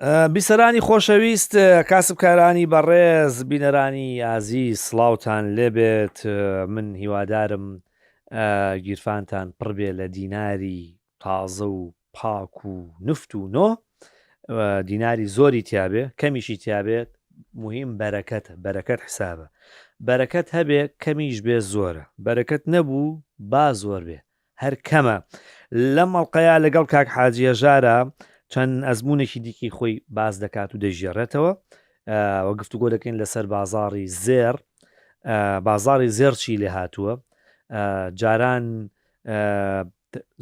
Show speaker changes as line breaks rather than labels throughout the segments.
بیسەرانی خۆشەویست، کاسبکارانی بەڕێز، بینەرانی ئازیز سڵاوتان لێبێت. من هیوادارم گیرفانتان پڕ بێ لە دیناری تازە و پاک و نفت و نۆ دیناری زۆری تیابێ کەمیشی تیابێت مهم بەرەکەتە بەرەکەت حسابە بەرەکەت هەبێ کەمیش بێ زۆرە بەرەکەت نەبوو با زۆر بێ هەر کەمە. لەم ئەڵقەیە لەگەڵ کاک حاجی هەژارا چەند ئەزموونێکی دیکەی خۆی باس دەکات و دەیگێڕێتەوە و گفتوگۆ دەکەین لەسەر بازاڕی زێڕ، بازاڕی زێڕ چی لێ هاتووە؟ جاران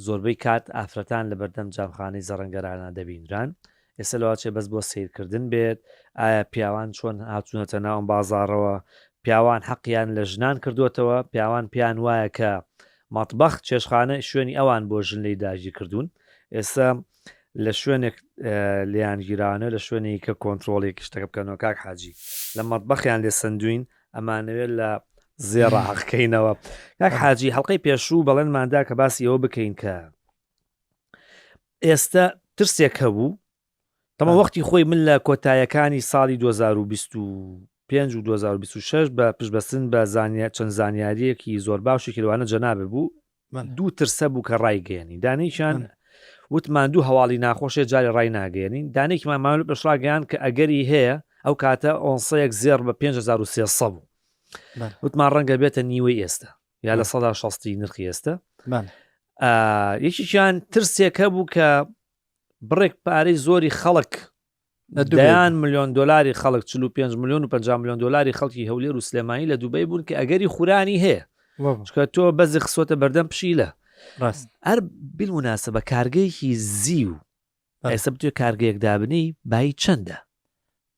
زۆربەی کات ئافرەتان لە بەردەم جامخانەی زەڕەنگەرانە دەبینران، ئێستا لەواچێ بەس بۆ سەیرکردن بێت، ئایا پیاوان چۆن هاتوونەتە ناو ئەم بازاڕەوە، پیاوان حەقیان لە ژنان کردووەتەوە، پیاوان پێیان وایە کە مەتبەخ، چێشتخانە شوێنی ئەوان بۆ ژن لێی داگیرکردوون، ئێستا لە شوێنێک لێیان گیراوانەوە لە شوێنێکی کە کۆنترۆڵێکی شتەکە بکەنەوە کاک حاجی لە مەتبەخیان لێ سەندوین ئەمانەوێت لە زێڕا حەقکەینەوە کاک حاجی هەڵلقەی پێشوو بەڵێنماندا کە باسی ئەوە بکەین کە ئێستا ترسێک هەبوو تەمە وەختی خۆی من لە کۆتایەکانی ساڵی 2025 و 2026 بە پشتبەستن بە زانیا چەند زانیاریەکی زۆر باشێکی لەوانە جەنابێ بوو دوو ترسە بوو کە ڕایگەیەنی دانێکیان وتمان دوو هەواڵی ناخۆشێ جارێ ڕای ناگەیەنین دانێکمان ماول بەشڕاگەیان کە ئەگەری هەیە ئەو کاتە ئۆنسەیەک زێڕ بە 5300 بوو وتمان ڕەنگە بێتە نیوەی ئێستا یا لە سەدا شەستی نرخی ئێستا یەکێکیان ترسێک هەبوو کە بڕێک پارەی زۆری خەڵک دەیان ملیۆن دلاری خەڵک 45 میلیۆن و 50 میلیۆن دلاری خەڵکی هەولێر و سلێمانی لە دوبەی بوون کە ئەگەری خورانی هەیە چکە تۆ بەزی خسوەتە بەردەم پشیلە
ڕاست
هەر بیلموناسە بە کارگەیەکی زیو ئێستا بتوێ کارگەیەک دابنی بایی چەندە؟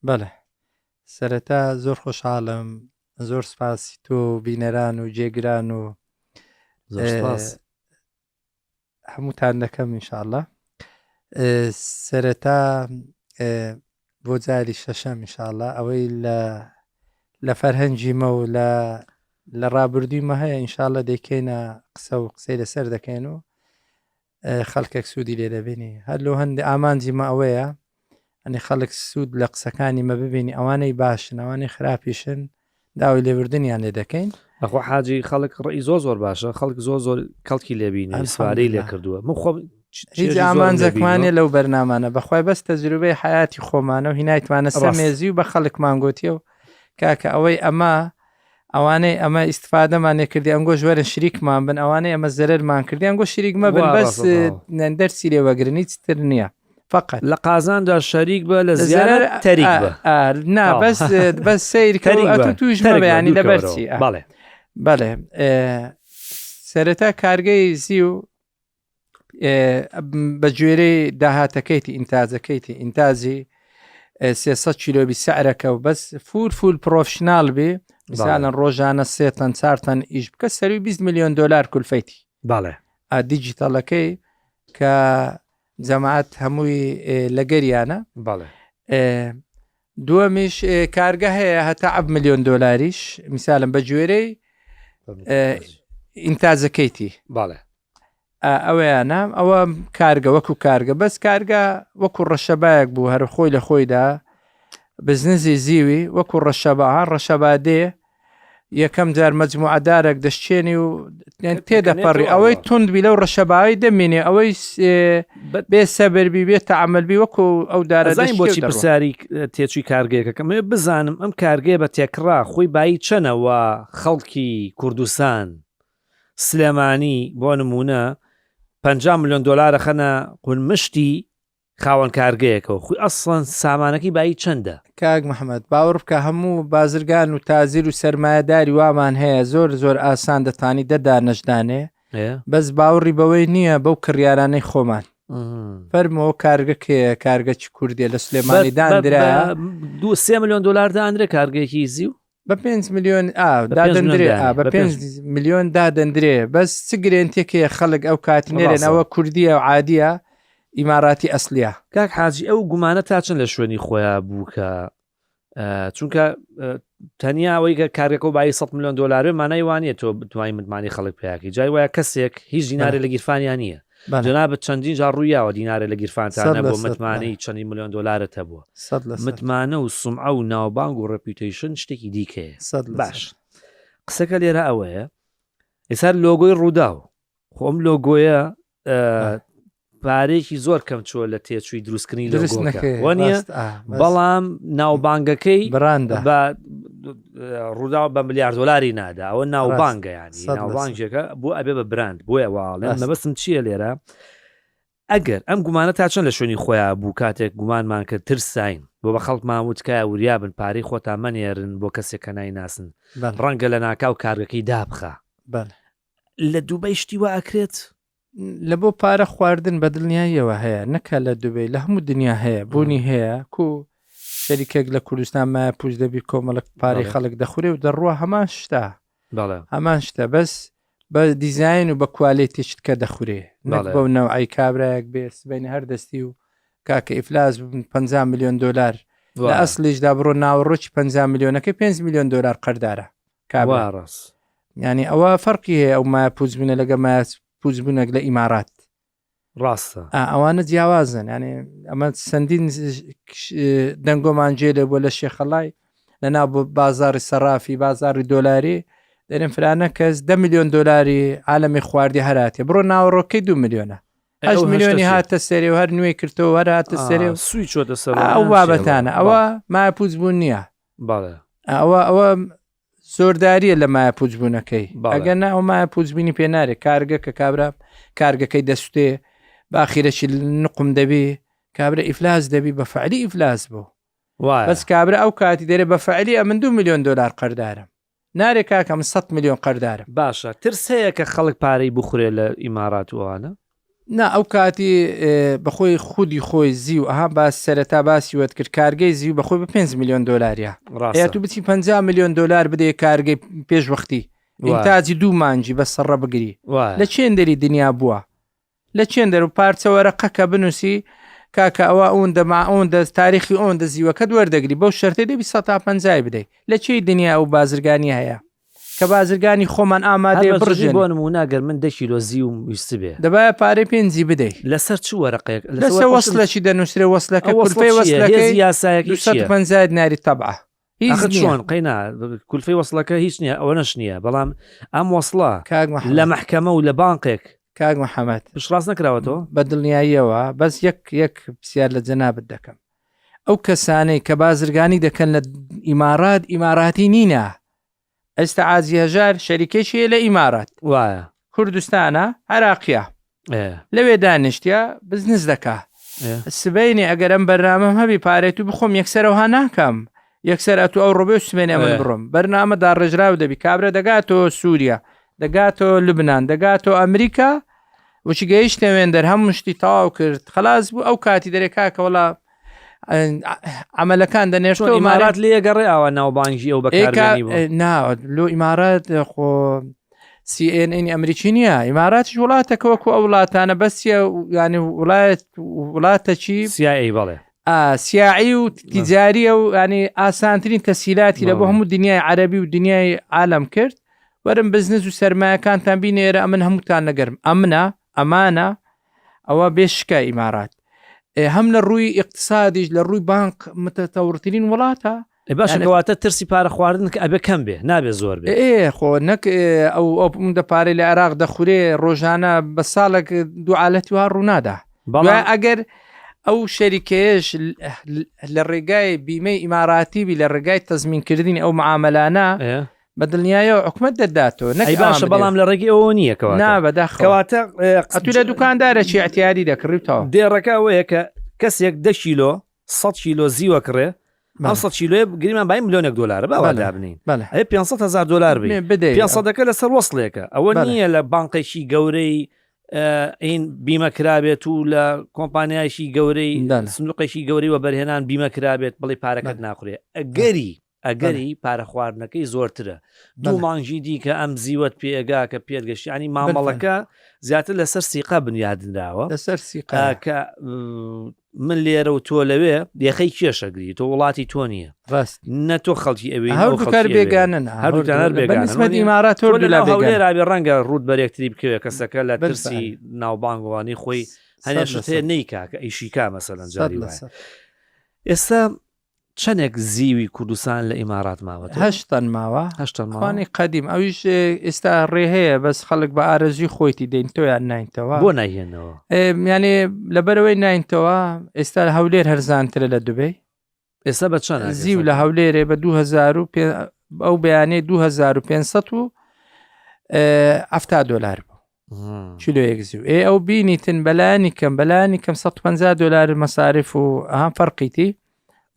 بەڵێ سەرەتا زۆر خۆشحاڵم زۆر سپاسی تۆ و بینەران و جێگران و
زۆر سپاس.
هەمووتان دەکەم ئینشاءاللە سەرەتا بۆ جاری شەشەم ئینشاءاللە ئەوەی لە لە فەرهەنگی مە و لە لە ڕابردووی مە هەیە ئینشاءاللە دەیکەینە قسە و قسەی لەسەر دەکەین و خەڵکێک سوودی لێ دەبینی هەر لۆ هەندێ ئامانجی مە ئەوەیە ئەنی خەڵک سوود لە قسەکانی مە ببینی ئەوانەی باشن ئەوانەی خراپیشن داوای لێبوردنیان لێ دەکەین.
ئەخۆ حاجی خەڵک ڕئی زۆر زۆر باشە خەڵک زۆر زۆر کەڵکی لێبینی سوارەی لێ کردووە من خۆم
هیچ ئامانجەکمانێ لەو بەرنامانە بەخوای بەس تەجروبەی حیاتی خۆمانە و هینایتمانە سەر مێزی و بە خەڵکمان گوتیە و کاکە ئەوەی ئەمە ئەوانەی ئەمە ئیسفادەمان لێکردی ئەنگۆش وەرن شریکمان بن ئەوانەی ئەمە زەرەرمان کردی ئەنگۆ شریک مەبن بەس دەرسی لێ وەگرن هیچ تر نییە فقط
لە قازانجا شەریک بە لە زیارە تەریک بە
نا بەس بەس سیر
کەری
توش بەیانی لەبەرچی
بەڵێ
بەڵێ سەرەتا کارگەی زی و بە گوێرەی داهاتەکەیتی ئینتاجەکەیتی ئینتاجی 300 کیلۆبی سعرەکە و بەس فول فول پرۆفشنال بێ مثالەن ڕۆژانە سێ تەن چار تەن ئیش بکە سەروی 20 میلیۆن دلار کولفەیتی
بەڵێ
دیجیتەڵەکەی کە جەماعەت هەمووی لەگەریانە
بەڵێ
دووەمیش کارگە هەیە هەتا ئەب میلیۆن دۆلاریش میسالم بە گوێرەی ئینتاجەکەیتی
بەڵێ
ئەوەیانە ئەوە کارگە وەکو کارگە بەس کارگە وەکو ڕەشەبایەک بوو هەر خۆی لە خۆیدا بزنزی زیوی وەکو ڕەشەبا ها ڕەشەبا دێ یەکەم جار مەجموعەدارێک دەشچێنی و تێدەپەڕی ئەوەی تند بی لەو ڕەشەباوی دەمینێ ئەوەی بێ سەبربی بێ تەعمل بی وەکو ئەو دارە
دەزانین بۆچی پرسیاری تێچووی کارگەیەکەکەم ئەوێ بزانم ئەم کارگەیە بە تێکڕا خۆی بایی چەنەوە خەڵکی کوردستان سلێمانی بۆ نمونە 50 میلیۆن دلار خەنە قونمشتی خاوەن کارگەیەکەوە خوی ئەسڵەن سامانەکەی بایی چەندە؟
کاک محمد باوەڕ بکە هەموو بازرگان و تاجر و سەرمایەداری وامان هەیە زۆر زۆر ئاسان دەتانی دە دانەش دانێ بەس باوەڕی بەوەی نییە بەو کڕیارانەی خۆمان فەرموو کارگە کێیە کارگە چ کوردیە لە سلێمانی داندرا
دو سێ ملیۆن دلار دانرێ کارگەیەکی زیو
بە پێنج ملیۆن ئا دادەندرێ ئا بە پێنج ملیۆن دادەندرێ بەس چ گرێنتێک هەیە خەڵک ئەو کاتی نێرێن ئەوە کوردیە و عادیە ئیماراتی ئەسلیە.
کاک حاجی ئەو گومانە تا چەند لە شوێنی خۆیان بوو کە چونکە تەنیا ئەوەی کە کارگەکە و بایی 100 میلیۆن دلار بێ مانای وانە تۆ بتوانانی متمانی خەڵک پیاکی جای وایە کەسێک هیچ دینارێ لە گیرفانیان نییە. جەنابت چەندین جار ڕوویاوە دینارێ لە گیرفانتان نەبووە متمانەی چەندین ملیۆن دۆلارت هەبووە متمانە و سومعە و ناوبانگ و reputation شتێکی دیکەیە باش قسەکە لێرە ئەوەیە ئێستا لۆگۆی ڕووداو خۆم لۆگۆیە پارێکی زۆر کەم چووە لە تێچووی دروستکردنی لۆگۆکە بەڵام ناوبانگەکەی
بڕاندە
بە ڕووداو بە ملیار دۆلاری نادا ئەوە ناوبانگە ینی ناوبانگێکە بۆ ئەبێ بە براند بۆیە واڵێن مەبەستم چییە لێرە ئەگەر ئەم گومانە تا چەند لە شوێنی خۆیان بوو کاتێک گومانمان کرد ترساین بۆ بە خەڵکمان وتکایە وریابن پارەی خۆتان مەنێرن بۆ کەسێک کە نایناسن ڕەنگە لە ناکاو کارگەکەی دابخا لە دوبەی شتی وا ئەکرێت؟
لە بۆ پارە خواردن بە دڵنیاییەوە هەیە نەکە لە دوبەی لە هەموو دنیا هەیە بوونی هەیە کو شەریکێک لە کوردستان مایە پوچ دەبی کۆمەڵک پارەی خەڵک دەخورێ و دەڕوا هەمان شتە هەمان شتە بەس بە دیزین و بە quality شت کە دەخورێ نەک بەو نەوعی کابرایەک بێ سبەینێ هەر دەستی و کاکە ئیفلاس ببن 50 میلیۆن دۆلار لە ئەسلیشدا بڕۆ ناوەڕۆکی 50 میلیۆنەکەی 5 میلیۆن دۆلار قەردارە
کابرا ڕاست
یعنی ئەوە فەرقی هەیە ئەو مایە پوچ بوونە لەگە مایە پوچ بوونێک لە ئیمارات
ڕاستە
ئەوانە جیاوازن یعنی ئەمە چەندین دەنگۆمان جێ لێ بووە لە شێخەڵای لە ناو بازاری سەرافی بازاری دۆلاری دەرێن فرانە کەس ده میلیۆن دۆلاری عالەمی خواردی هەراتێ بڕۆ ناوەڕۆکەی دو میلیۆنە هەشت میلیۆنی هاتە سەرێ و هەر نوێ کردەوە هەر هاتە سەرێ و
سوی چۆتە سەر
ئەو بابەتانە ئەوە مایە پوچ بوون نییە ئەوە ئەوە زۆرداریە لە مایە پوچ بوونەکەی ئەگەر نا ئەو مایە پوچبینی پێ نارێ کارگە کە کابرا کارگەکەی دەسوتێ باخیرەکی نقم دەبی کابرا ئیفلاس دەبی بە فعلی ئیفلاس بوو بەس کابرا ئەو کاتی دەرێ بە فعلی ئەمن دو میلیۆن دۆلار قەردارم نارێ کاکە من 100 میلیۆن قەردارم
باشە ترس هەیە کە خەڵک پارەی بخورێ لە ئیمارات و ئەوانە؟
نا ئەو کاتی بەخۆی خودی خۆی زیو ئەها باس سەرەتا باسی وەت کرد کارگەی زیو بەخۆی بە 5 میلیۆن دۆلاریە
ڕاستە
تو بچی 50 میلیۆن دۆلار بدەیە کارگەی پێش وەختی ئینتاجی دوو مانجی بە سەڕە بگری لە چێن دەری دنیا بووە لە چێن دەر و پارچە وەرەقە کە بنووسی کاکە ئەوە ئەوەندە ما ئەوەندە تاریخی ئەوەندە زیوەکەت وەردەگری بەو شەرتەی دەبی 150 بدەی لە چێی دنیا ئەو بازرگانی هەیە کە بازرگانی خۆمان ئامادەیە
هەر بە
بڕژێنێ.
بۆ نموونە گەر من دە کیلۆ زیوم ویستبێ.
دەبایە پارەی پێنجی بدەی.
لەسەر چ وەرەقەیەک؟
لەسەر وەسڵێکی دەنووسرێ وەسڵەکە
ئەو وەسڵە
کولفەی
چییە؟
وەسڵەکەی
هێزی یاسایەکەی چییە؟
250 دیناری تەبعە. هیچ
ئاخر
نییە.
چۆن قەینا کولفەی وەسڵەکە هیچ نییە ئەوەنەش نییە بەڵام ئەم وەسڵە
کاک
لە
محەمەد
مەحکەمە و لە بانقێک
کاک محەمەد
پشتڕاست نەکراوەتەوە؟
بە دڵنیاییەوە بەس یەک یەک پرسیار لە جەنابت دەکەم ئەو کەسانەی کە بازرگانی دەکەن لە ئیمارات ئیماراتی نینە ئێستا عازی هەژار شەریکێکی هەیە لە ئیمارات
وایە
کوردستانە عراقیە لەوێ دانیشتە بزنس دەکا سبینێ ئەگەر ئەم بەرنامەم هەبی پارێت و بخۆم یەکسەرەوە ناکەم یەکسەر ئەتو ئەو ڕۆبێ و سمێنێ من بڕۆم بەرنامە داڕێژراو دەبی کابرا دەگاتەوە سووریا دەگاتەوە لبناان دەگاتەوە ئەمریکا وچی گەیشتە وێندەر هەموو شتی تەواو کرد خلاص بوو ئەو کاتی دەرێ کاکە وڵا عملەکان دەنێشتەوە
ئیمارات لێ گەڕێ ئاوا ناوبانگی ئەو بەکاربێنی بۆ
نا لۆ ئیمارات خۆ CNN ئەمریکی نییە ئیماراتیش وڵاتەکە وەکو ئەو وڵاتانە بەسیە ینی وڵات وڵاتەکی
سیایی بەڵێ
سیاعی و تیجاریە و ینی ئاسانترین تەسیلاتی لە بۆ هەموو دنیای عەربی و دنیای عالم کرد وەرن بزنس و سەرمایەکانتان بینێرە ئەمن هەمووتان لەگەرم ئەمنە ئەمانە ئەوە بێ شکە ئیمارات هەم لە ڕووی ئیقتسادیش لە ڕووی بانق متەتەوڕترین وڵاتە
ئێ باشە کەواتە ترسی پارە خواردن کە ئەبێ کەم بێ نابێ زۆر بێ
ئێ خۆ نەک ئەو ئەو دە پارەی لە عێراق دەخورێ ڕۆژانە بە ساڵێک دوو عالەتی وا ڕوونادا
بەڵام
ئەگەر ئەو شەریکەیەش لە ڕێگای بیمەی ئیماراتی بی لە ڕێگای تەزمینکردنی ئەو معاملانە بە دڵنیایەوە حکومەت دەداتەوە
نەک ئەی باشە بەڵام لە ڕێگەی ئەوەوە نییە کەواتە
نا بەداخەوە
کەواتە
ئەتوو لە دوکاندارێکی ئیعتیادی دەکڕی و تەواو.
دێڕەکە ئەوەیە کە کەسێک دە کیلۆ سەد کیلۆ زیوە کڕێ ئەم سەد کیلۆیە گریمان بای ملیۆنێک دۆلارە با وا دابنێین ئەبێ 500 هەزار دۆلار بی 500ەکە لەسەر وەسڵێکە ئەوە نییە لە بانقێکی گەورەی ئین بیمە کرابێت و لە کۆمپانیایکی گەورەی سندوقێکی گەورەی وەبەرهێنان بیمە کرابێت بڵێ پارەکەت ناخورێ ئەگەری ئەگەری پارە خواردنەکەی زۆرترە دوو مانگی دیکە ئەم زیوەت پێگا کە پێت گەشت ینی مامەڵەکە زیاتر لەسەر سیقە بنیادنراوە
لەسەر سیقە
کە من لێرە و تۆ لەوێ یەخەی کێشەگری تۆ وڵاتی تۆ نییە
ڕاست
نە تۆ خەڵکی ئەوێ
هەردووکار بێگانن
هەردووکان هەر بێگانن.
بەنسبەت ئیمارات
تۆ
هەردوو لا
لەناو
بێگانن.
هەولێر ئابێ ڕەنگە ڕووت بەرێکتری بکەوێ کەسەکە لە
بالفعل.
ترسی ناوبانگوانی خۆی هەنێ
سەد لە
شت هەیە
سەد.
نەیکا کە ئیشیکا مەسەلەن
سەد
جاری
لە
وایە
سەد.
ئێستا چەندێک زیوی کوردستان لە ئیمارات ماوەتەوە؟
هەشت تەن ماوە.
هەشت تەن ماوە؟
خوانی قەدیم ئەویش ئێستا ڕێ هەیە بەس خەڵک بە ئارەزوی خۆیتی دەین تۆیان ناینتەوە.
بۆ نایهێنەوە؟
یانێ لەبەرەوەی ناینتەوە ئێستا هەولێر هەرزانترە لە دوبەی.
ئێستا بە چەند
زیو لە هەولێرێ بە 2000 ئەو بەیانەی 2570 دلار بوو کیلۆیەک زیو ئێ ئەو بینیتن بەلایانی کەم بەلایانی کەم 150 دلار مەسارف و ئەها فەرقیتی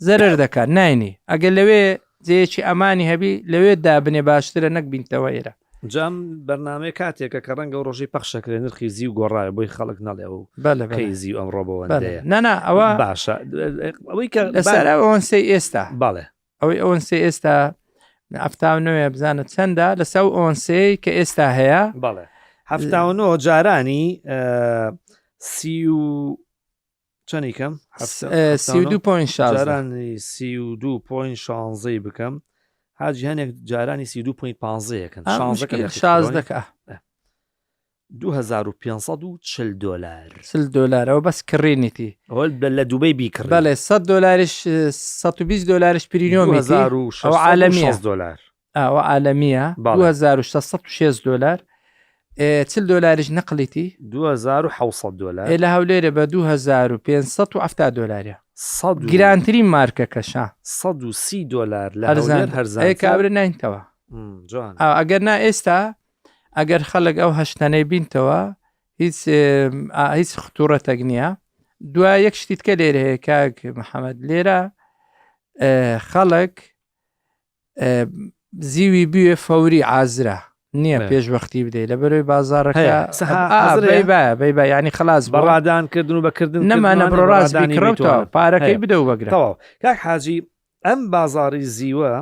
زەرەر دەکات ناینی ئەگەر لەوێ جێیەکی ئەمانی هەبی لەوێ دابنێ باشترە نەک بینتەوە ئێرە.
جا ئەم بەرنامەیە کاتێکە کە ڕەنگە ئەو ڕۆژەی پەخشەکرێ نرخی زیو گۆڕاوە بۆی خەڵک نەڵێ ئەو
بەلێ بەلێ
کەی زیو ئەمڕۆ
بەلێ
بەوەندەیە
نا نا ئەوە
باشە ئەوەی کە
لەسەر ئەو ئۆنسەی ئێستا
بەڵێ
ئەوەی ئۆنسەی ئێستا 79 بزانە چەندە لەسەر ئەو ئۆنسەی کە ئێستا هەیە
بەڵێ 79 جارانی سی و چەنی کەم جارانی 32.16 بکەم حاجی هەنێک جارانی 32.15 یەکەن
16
2540 دلار
40 دلارەوە بەس کڕینیتی
لە دوبەی بیکڕ
بەڵێ 100 دلاریش 120 دلاریش پرینۆمی ئەو عالەمیە
دلار
ئەوە عالەمیە 2606 دلار 40 دلاریش نەقلیتی
2700 دلار
لە هەولێرە بە 2570 دلارە گرانترین مارکەکەشە
130 دلار لە هەرزان هەرزان
کابرا ناینتەوە ئەگەر نا ئێستا ئەگەر خەڵک ئەو هەشتانەی بینتەوە هیچ هیچ خطوڕەتەک نییە دوا یەک شتی تکە لێرە هەیە کاک محەممەد لێرە خەڵک زیوی بوێ فەوری عازرە نییە پێش وەختی بدەیت لە بەرەوەی بازارەکە بەی بە ینی خلاص
بەڕادان کردن و بەکردن
نەمانە بڕۆ ڕاست بیکڕەوتەوە پارەکەی بدە و بەگرەوە
کاک حاجی ئەم بازاری زیوە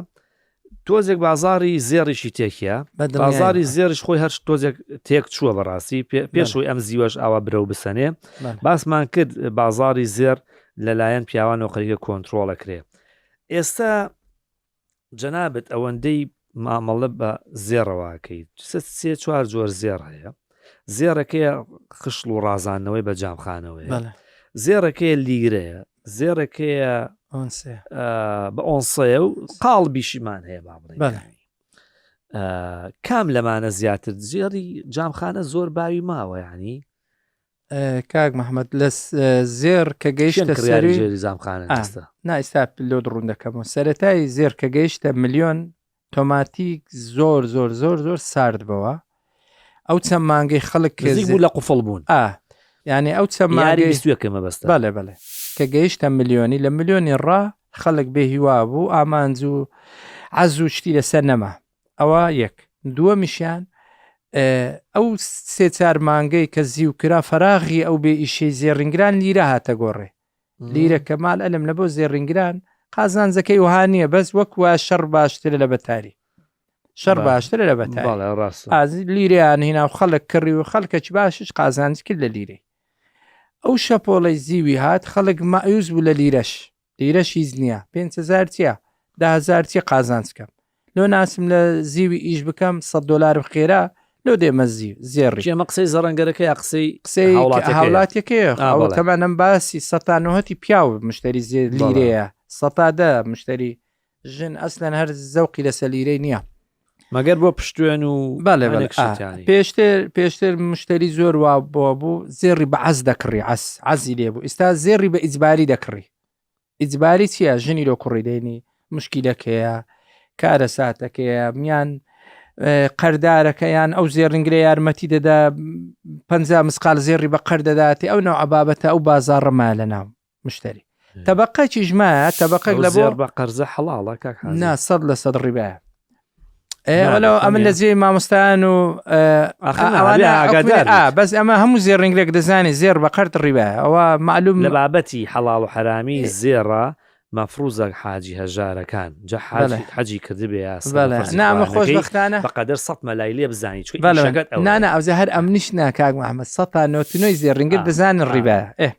تۆزێک بازاری زێڕیشی تێکە بازاری زێرش خۆی هەر تۆزێک تێک چووە بەڕاستی پێشوی ئەم زیوەش ئاوا برەو بسەنێ باسمان کرد بازاری زێر لەلایەن پیاوان و خەریکە کۆنتترۆڵەکرێ ئێستا جەنابت ئەوەندەی مامەڵە بە زێڕەوە ئەکەیت سێ چوار جۆر زێڕ هەیە زێڕەکەیە خشڵ و ڕازاندنەوەی بە جامخانەوەیە زێڕەکەیە لیرەیە زێڕەکەیە بە ئۆنسەیە و قاڵ بیشیمان هەیە با بڵێ کام لەمانە زیاتر زێڕی جامخانە زۆر باوی ماوە ینی
کاک محمد لە زێر کە گەیشتە سەری
ژێری زامخانە ئێستا
نا ئێستا لۆت ڕوون دەکەمەوە سەرەتای زێر کە گەیشتە ملیۆن تۆماتیک زۆر زۆر زۆر زۆر سارد بەوە ئەو چەند مانگەی خەڵک
نزیک بوو لە قوفڵ بوون
ئا یعنی ئەو چەند مانگەی
بیستوەکە مەبەستە
بەڵێ بەڵێ کە گەیشتە ملیۆنی لە ملیۆنی ڕا خەڵک بێ هیوا بوو ئامانج و عەز و شتی لەسەر نەما ئەوە یەک دووەمیشیان ئەو سێ چار مانگەی کە زیو کرا فەراغی ئەو بێ ئیشەی زێڕینگران لیرە هاتە گۆڕێ لیرە کەمال ئەلم لە بۆ زێڕینگران قازانجەکەی وها نییە بەس وەک وا شەڕ باشترە لە بەتاری شەڕ باشترە لە بەتاری لیرەیان هینا و خەڵک کڕی و خەڵکەکی باشش قازانج کرد لە لیرەی ئەو شەپۆڵەی زیوی هات خەڵک مایوس بوو لە لیرەش لیرەش هیچ نییە 5هزار چییە دههزار چی قازانج کەم لۆ ناسم لە زیوی ئیش بکەم 100 دلار خێرا لۆ دێمە زیو زێڕی
ئەمە قسەی زەڕەنگەرەکە یا قسەی
قسەی هاوڵاتیەکەیە تەمانم باسی سەتانەوەتی پیاو مشتری زێ لیرەیە سەتا دە مشتری ژن ئەسلەن هەر زەوقی لەسەر لیرەی نییە.
مەگەر بۆ پشتێن و
بەڵێ بەڵێ پێشتر پێشتر مشتری زۆر وا بۆ بوو زێڕی بە عەز دەکڕی عەز عەزی لێ بوو ئێستا زێڕی بە ئیجباری دەکڕی ئیجباری چییە ژنی لۆ کوڕی دێنی مشکیلەکەیە کارەساتەکەیە میان قەردارەکە یان ئەو زێڕنگرە یارمەتی دەدا پ مسقال زێڕی بە قەر دەداتێ ئەو نەوە بابەتە ئەو بازاڕەما لە ناو مشتری تەبقەکیش مایە تەبقەک لە بۆ
بە قەرزە حەڵاڵە کاک
نا سەد لە سەد ڕیبایە وەلو ئەمن لە جێی مامۆستایان و بەس ئەمە هەموو زێڕنگرێک دەزانانی زێر بە قەرت ڕیبایە ئەوە معلوم
لە بابەتی حەڵاڵ و حەرامی زێڕە مەفروزە حاجی هەژارەکان جا حاجی حەجی کردبێ یا
نامە خۆشبەختانە
بەقەدەر سەد مەلای لێ بزانی چون
نانا ئەوزە هەر ئەمنیش نا کاک محمد سە تا نۆتنۆی زێڕنگر دەزانن ڕیبایە ئێ.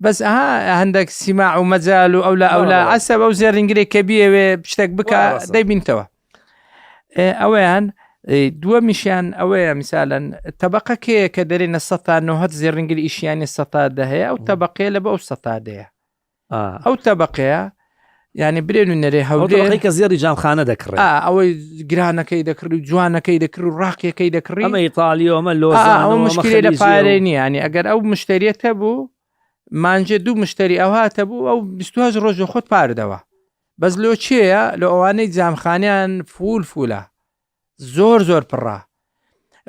بەس ئەها هەندێک سیما و مەجال و ئەولا ئەولا عسە ئەو زێڕینگرێک کە بیەوێ شتێک بکە دەیبینتەوە ئەوەیان دووەمیشیان ئەوەیە میسالەن تەبقە کێیە کە دەرێنە سەتا نۆهەت زێڕنگر ئیشیانی سەتا دەهەیە ئەو تەبقەیە لە بە ئەو سەتا دەیە ئەو تەبقەیە یعنی برێن و نەرێ
هەولێر کە زێڕی جامخانە دەکڕێ
ئەوەی گرانەکەی دەکڕی و جوانەکەی دەکڕ و ڕاقیەکەی دەکڕی
ئەمە ئیتالی ئەمە لۆزان
ئەوە مشکلی لە پارەی نییە ینی ئەگەر ئەو مشتریەتە بوو مانجێ دوو مشتری ئەو هاتە بوو ئەو 28 ڕۆژ خۆت پاردەوە بەس لۆ چێیە لە ئەوانەی جامخانیان فول فولە زۆر زۆر پڕە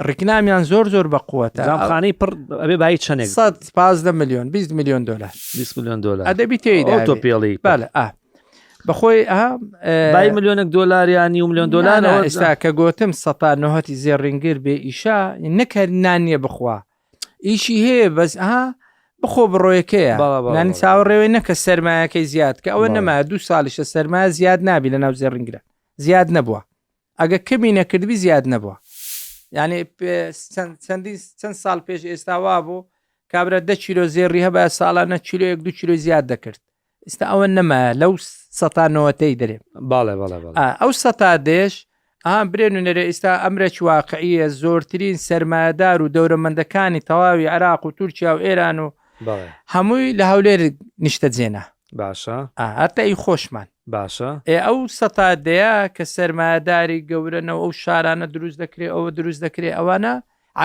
ڕیکنامیان زۆر زۆر بە قوتە
جامخانەی پڕ ئەبێ بای چەندێک
115 میلیۆن 20 میلیۆن دلار
20 میلیۆن دلار
ئەدەبی تێیدا
تۆ پێڵی
بەڵێ ئا بەخۆی ئەها
بای میلیۆنێک دلار یان نیو میلیۆن دلار
ئێستا کە گوتم سەتا نهەتی زێڕینگر بێ ئیشا نەکەر نانیە بخوا ئیشی هەیە بەس ئەها بخۆ بڕۆیەکەیە نانی چاوەڕێوەی نەکە سەرمایەکەی زیاد کە ئەوە نەما دوو ساڵیشە سەرمایە زیاد نابی لە ناو زێڕینگرە زیاد نەبووە ئەگە کەمی نەکردبی زیاد نەبووە یعنی چەندی چەند ساڵ پێش ئێستا وا بوو کابرا دە کیلۆ زێڕی هەبە ساڵانە کیلۆیەک دو کیلۆ زیاد دەکرد ئێستا ئەوە نەمایە لەو سەتا نەوەتەی دەرێ
باڵێ باڵێ
ئەو سەتا دێش ئا برێ نوێنەرە ئیستا ئەمرێکی واقعیە زۆرترین سەرمایەدار و دەورەمەندەکانی تەواوی عێراق و تورکیا و ئێران و هەمووی لە هەولێر نیشتەجێنە
باشە
هەتا ئی خۆشمان
باشە
ئێ ئەو سەتا دەیە کە سەرمایەداری گەورەنەوە ئەو شارانە دروست دەکرێت ئەوە دروست دەکرێت ئەوانە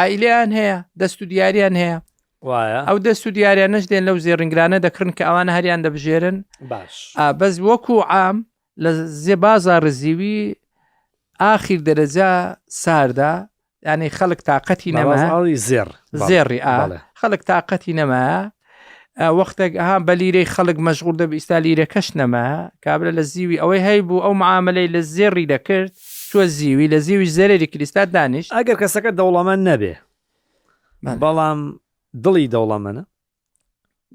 عیلیان هەیە دەست و دیاریان هەیە
وایە
ئەو دەست و دیاریانەش دێن لەو زێڕنگرانە دەکڕن کە ئەوانە هەریان دەبژێرن
باش
بەس وەکو عام لە زێ بازاڕ زیوی ئاخیر دەرەجە ساردە یعنی خەڵک تااقەتی نەما
زێڕ
زێڕی ئا خەڵک تااقەتی نەما وەختێک ها بە لیرەی خەڵک مەشغول دەب ئیستا لیرەکەش نەما کابرا لە زیوی ئەوەی هەیبوو ئەو معاملەی لە زێڕی دەکرد چوە زیوی لە زیوی زەرری کریستا دانیشت
ئەگەر کەسەکە دەوڵەمەند نەبێ بەڵام دڵی دەوڵەمەنە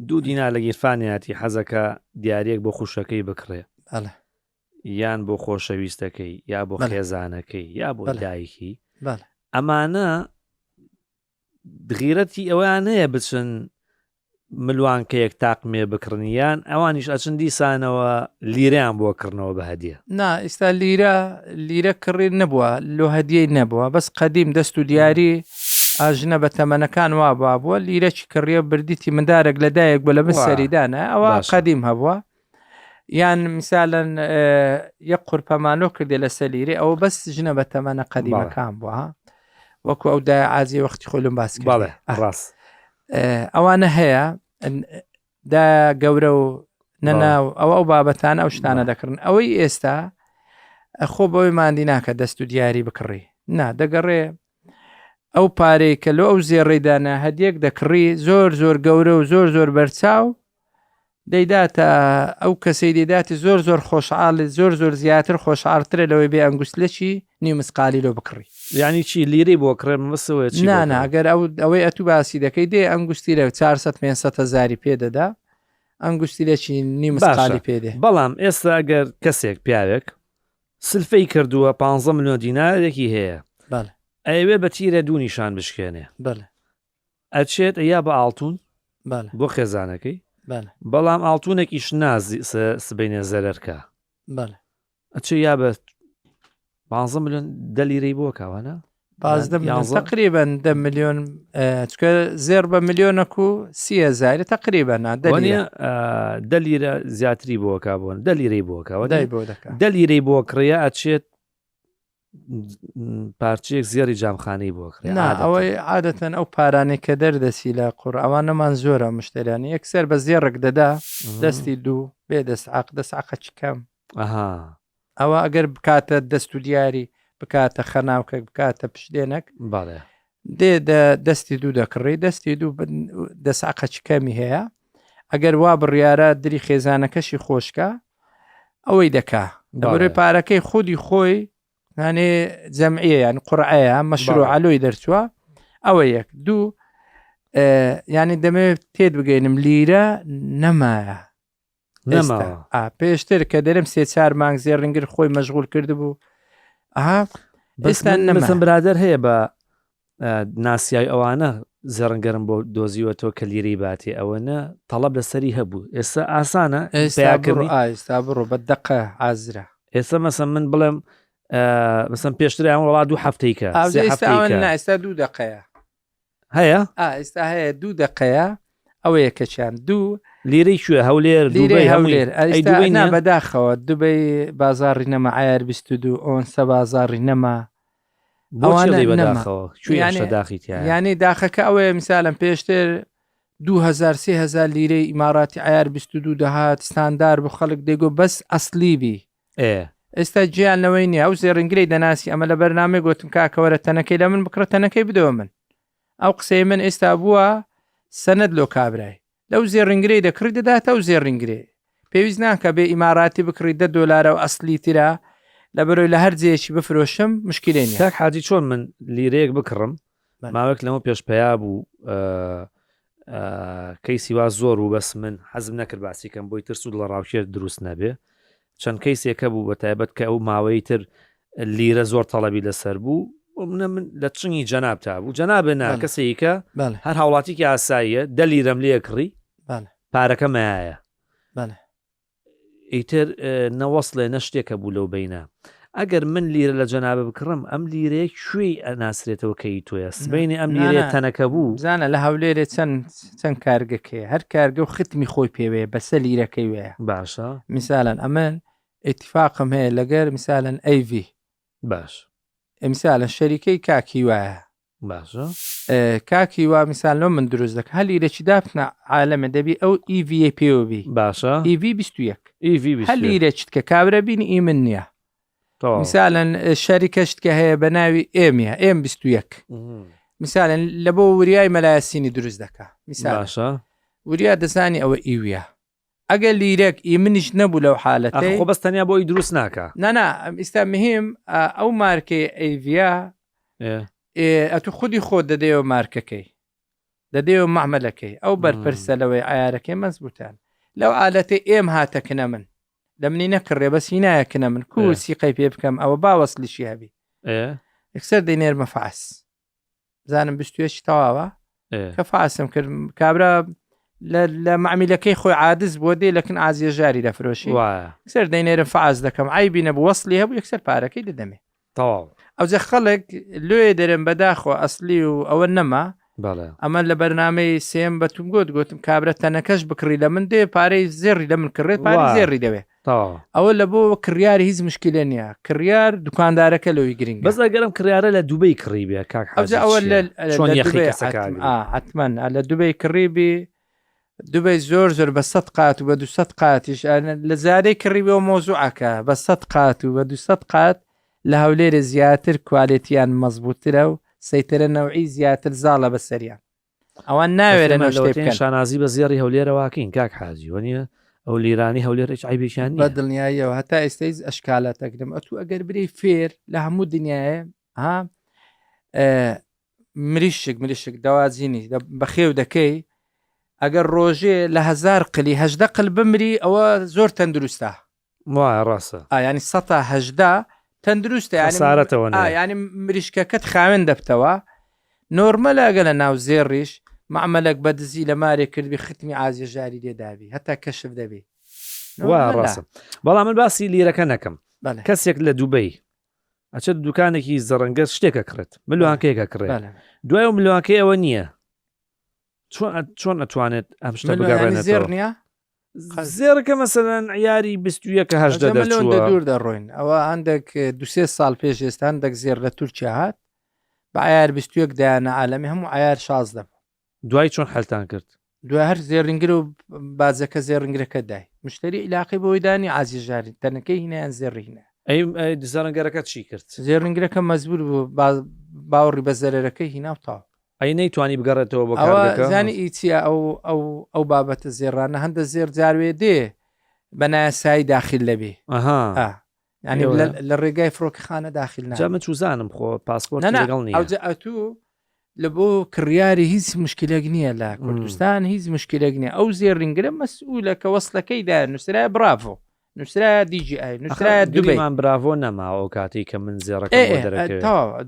دوو دینار لە گیرفانیاتی حەزەکە دیارەک بۆ خوشەکەی بکڕێ یان بۆ خۆشەویستەکەی یا بۆ خێزانەکەی یا بۆ دایکی ئەمانە غیرەتی ئەویان هەیە بچن ملوانکەیەک تاقمێ بکڕن یان ئەوانیش ئەچن دیسانەوە لیرەیان بۆ کڕنەوە بە هەدیە.
نا ئیستا لیرە لیرە کڕین نەبووە لۆ هەدیەی نەبووە بەس قەدیم دەست و دیاری ئاژنە بە تەمەنەکان وا بابووە لیرەکی کڕیە بردیتی مندارێک لە دایک بوو لە بن سەریدانە ئەوە قەدیم هەبووە یان میسالەن یەک قورپەمانۆ کردێ لە سەلیرێ ئەوە بەس ژنە بە تەمەنە قەدیمەکان بووە وەکو ئەو دای عازی وەختی خۆی لەم باس
کرد ڕاست
ئەوانە هەیە دا گەورە و نەناو ئەوە ئەو بابەتان ئەو شتانە دەکڕن ئەوەی ئێستا خۆ بەوەی مادی ناکە دەست و دیاری بکڕی نا دەگەڕێ ئەو پارەی کە لۆ ئەو زێڕیدانە هەدیەک دەکڕی زۆر زۆر گەورە و زۆر زۆر بەرچاو دەیداتە ئەو کەسەی دەیداتی زۆر زۆر خۆشحاڵی زۆر زۆر زیاتر خۆشحاڵترە لەوەی بێ ئەنگوستلەکی نیو مسقالی لۆ بکڕی.
یانی چی لیرەی بۆ کڕێ مەبەستەوەیە
چی نا نا ئەگەر ئەو ئەوەی ئەتوو باسی دەکەی دێ ئەنگوستیلە 400 500 هەزاری پێ دەدا ئەنگوستیلەکی نیو مسقالی پێ دێ
بەڵام ئێستا ئەگەر کەسێک پیاوێک سلفەی کردووە 15 ملیۆن دینارێکی هەیە
بەڵێ
ئەیەوێ بە تیرە دوو نیشان بشکێنێ
بەڵێ
ئەچێت ئەیا بە ئاڵتون
بەڵێ
بۆ خێزانەکەی
بەڵێ
بەڵام ئاڵتونێکیش نا سبەینێ زەرەر کا.
بەڵێ.
ئەچێ یا بە 15 ملیۆن دە لیرەی بۆ کاوانە
پازدە ملیۆن تقریبا دە ملیۆن چکە زێر بە ملیۆنەک و سی هەزاری تقریبا نا دە لیرە.
دە لیرە زیاتری بۆکا بۆن دە لیرەی بۆکەوە
دای بۆ دەکا
دە لیرەی بۆ کڕە ئەچێت پارچەیەک زێڕی جامخانەی بۆ کڕێ
نا ئەوەی عادەتەن ئەو پارانەی کە دەردەچی لە قوڕ ئەوانەمان زۆرە مشتریانی یەکسەر بە زێڕک دەدا دەستی دوو بێ دەست عق دەست عقەکی کەم
ئەها
ئەوە ئەگەر بکاتە دەست و دیاری بکاتە خەناوکەک بکاتە پشتێنەک
بەڵێ
دێ دە دەستی دوو دەکڕی دەستی دوو دەست عقەکی کەمی هەیە ئەگەر وا بڕیارە دری خێزانەکەشی خۆشکە ئەوەی دەکا دەبەرەوەی پارەکەی خودی خۆی هەنێ جەمعیە یان قڕعەیە مەشروع لۆی دەرچووە ئەوە یەک دوو ینی دەمەوێت تێت بگەینم لیرە نەمایە پێشتر کە دەرم سێ چار مانگ زێڕنگر خۆی مەشغول کرد بوو
ئەها ئێستا نەمەسم برادر هەیە بە ناسیای ئەوانە زێڕنگەرم بۆ دۆزیوەتەوە کە لیرەی باتێ ئەوەنە تەڵەب لەسەری هەبوو ئێستا ئاسانە
پیاکردنی ئێستا بڕۆ بە دقە حازرە
ئێستا مەسە من بڵێم مەسەن پێشتریان وڵا دوو هەفتەیکە
ئێستا دوو دقەیە
هەیە
ئێستا هەیە دوو دقەیە ئەوە یەکەچیان دوو
لیرەی کوێ هەولێر
لیرەی هەولێر ئەی بەداخەوە دوبەی بازاڕی نەما عیار 22 ئۆنسە بازاڕی نەما
ئەوانە بەداخەوە داخی
یانی داخەکە ئەوەیە میسالم پێشتر 2000 3000 لیرەی ئیماراتی عیار 22 دەهات ستاندار بۆ خەڵک دەیگۆ بەس ئەسلی بی ئێستا گیان لەوەی نییە ئەو زێڕنگرەی دەناسی ئەمە لە بەرنامەی گوتم کاکەوەرە تەنەکەی لە من بکڕە تەنەکەی بدەوە من ئەو قسەی من ئێستا بووە سەند لۆ کابرای لەو زێڕینگرەی دەکڕی دەداتە ئەو زێڕینگرێ پێویست ناکە بێ ئیماراتی بکڕی دە دۆلارە و ئەسلی ترە لە بەرۆی لە هەر جێیەکی بفرۆشم مشکلێ نیە.
کاک حاجی چۆن من لیرەیەک بکڕم ماوەێک لەمە پێش پەیا بوو کەیسی وا زۆر بوو بەس من حەزم نەکرد باسی کەم بۆی ترس و دڵەڕاوکێ دروست نەبێ چەند کەیسێکە بوو بە تایبەت کە ئەو ماوەی تر لیرە زۆر تەڵەبی لەسەر بوو منە من لە چنگی جەناب تا بوو جەنابێ نا کەسێکە هەر هاوڵاتیکی ئاساییە دە لیرەم لێ کڕی پارەکە مایە ئیتر نەوەسڵێ نە شتێکە بوو لەو بینە ئەگەر من لیرە لە جەنابە بکڕم ئەم لیرەیە کوێی ئەناسرێتەوە کەی تۆیە سبینی ئەم لیرەیە تەنەکە بوو
زانە لە هەولێرێ چەند چەند کارگەکەی هەر کارگە و ختمی خۆی پێوەیە بەسە لیرەکەی وەیە
باشە
میسالەن ئەمن ئیتیفاقم هەیە لەگەر میسالەن ئەیڤ
باش
میسالەن شەریکەی کاک هیوایە
باشە
کاک هیوا میسال لۆ من دروست دەکە هەر لیرەکی دابتنە عالەمە دەبی ئەو ئیVە پێوە بی
باشە
ئیV 21
ئیV
هەر لیرەچت کە کابرا بینی ئی من نییە میسالەن شەریکەشت کە هەیە بە ناوی ئێمیە ئێم 21 میسالەن لە بۆ وریای مەلایسینی دروست دەکا میسال
باشە
وریا دەزانی ئەوە ئیویە ئەگەر لیرەک ئی منیش نەبوو لەو حالەتەی
خۆ بەس تەنیا بۆی دروست ناکا
نانا ئیستا مهم ئەو مارکەی ئەیڤە ئەتو خودی خۆت دەدەیەوە مارکەکەی دەدەیەوە معمەلەکەی ئەو بەرپرسە لەوەی عیارەکەی مەزبوتان لەو ئالەتەی ئێم هاتە کنە من لە منی نەکڕێ بەس هینایە کنە من کو سیقەی پێ بکەم ئەوە با وەسلیشی هەبی یەکسەر دەینێرمە فاس بزانم بستێکی تەواوە کە فاسم کرد کابرا لە معمیلەکەی خۆی عادز بۆ دێ لەکن ئازیە ژاری دەفرۆشی سەر دەینێرم فاز دەکەم عیبی نەبوو وەصلی هەبوو یەکسەر پارەکەی دەدەمێ
تەواو
ئەوجە خەڵک لێ دەرم بەداخۆ ئەسلی و ئەوە نەما ئەمە لە بەرنمەی سێم بە توم گوت گوتم کابرا تەنەکەش بکڕی لە من دێ پارەی زێڕی لە من کڕێت پارەی زێڕی دەوێ ئەوە لە بۆ کڕیار هیچ مشکلە نییە کڕیار دوکاندارەکە لەوەی گرنگ
بەس ئەگەرم کڕیارە لە دوبەی کڕی بێ کاک
حاجی ئەوە لە چۆن یەخی حتمما لە دوبەی کڕی بی دوبەی زۆر زۆر بە سە قات و بە دو قاتیش لە زارەی کڕی بۆ مۆزوعەکە بە سە قات و بە دو قات لە هەولێرە زیاتر کوالێتیان مەزبووترە و سەیتەرە نەوعی زیاتر زاڵە بەسەریان ئەوان ناوێرن ئەو شتەی بکەن.
شانازی بە زێڕی هەولێرەوە کەین کاک حاجی وەنیە ئەو لیرانی هەولێر هیچ عەیبێکیان
نییە. بە دڵنیاییەوە هەتا ئێستا هیچ ئەشکالات ئەگرم ئەتوو ئەگەر برێی فێر لە هەموو دنیاە ها مریشک مریشک دەواجینی بەخێو دەکەی ئەگەر ڕۆژێ لە هزار قلی هەدە قل بمری ئەوە زۆر تەندروستە
وایە ڕاستە.
ئا یانی سەتا 18 تەندروستە یانی
خەسارەتەوە
ئا یانی مریشکەکەت خاوێن دەبتەوە نۆرمەلە ئەگە لە ناو زێڕیش مەعمەلەک بە دزی لە مارێک کردبی ختمی عازیە ژاری لێ دابی هەتا کەشف دەبی
وایە ڕاستە بەڵام من باسی لیرەکە نەکەم کەسێک لە دوبەی ئەچێت دوکانێکی زەڕەنگەر شتێکە کڕێت ملوانکەیەکە کڕێت دوای و ملوانکەی ئەوە نییە چۆن ئەتوانێت ئەم شتە بگەڕێنێتەوە
نیە
زێڕەکە مەسەلەن عیاری 21 هەشدە
دەرچووە دوور دەڕۆین ئەوە هەندێک دوسێ ساڵ پێش ئێستا هەندێک زێر لە تورکیا هات بە عیار 21 دایانە عالەمی هەموو عیار 16 بوو
دوای چۆن حلتان کرد
دوای هەر زێڕنگر و بازەکە زێڕنگرەکە دای مشتری عیلاقی بۆی دانی عازی ژاری تەنەکەی هینیان زێڕینە
ئەی زێڕنگەرەکە چی کرد
زێڕنگرەکە مەزبور بوو باوەڕی بە زەرەرەکەی هینا و تاو
ئەی نەیتوانی بگەڕێتەوە بۆ کارگەکە؟
زانی ئی چیە ئەو ئەو ئەو بابەتە زێڕانە هەندە زێر جاروێ دێ بە نایاسایی داخل دەبێ
ئەها
ینی لە ڕێگای فڕۆکەخانە داخل
نا جا من چوزانم خۆ پاسپۆرت لەگەڵ نییە
ئەوجا ئەتوو لە بۆ کڕیاری هیچ مشکلێک نییە لە کوردستان هیچ مشکلێک نییە ئەو زێڕینگرە مەسئولە کە وەسلەکەی دا نووسرای براڤۆ. نووسرایە DGI نووسرایە دوبەی
دوبەیمان براڤۆ نەماوە ئەو کاتەی کە من زێڕەکەم بۆ دەرەکەوێت
تەواو
هەر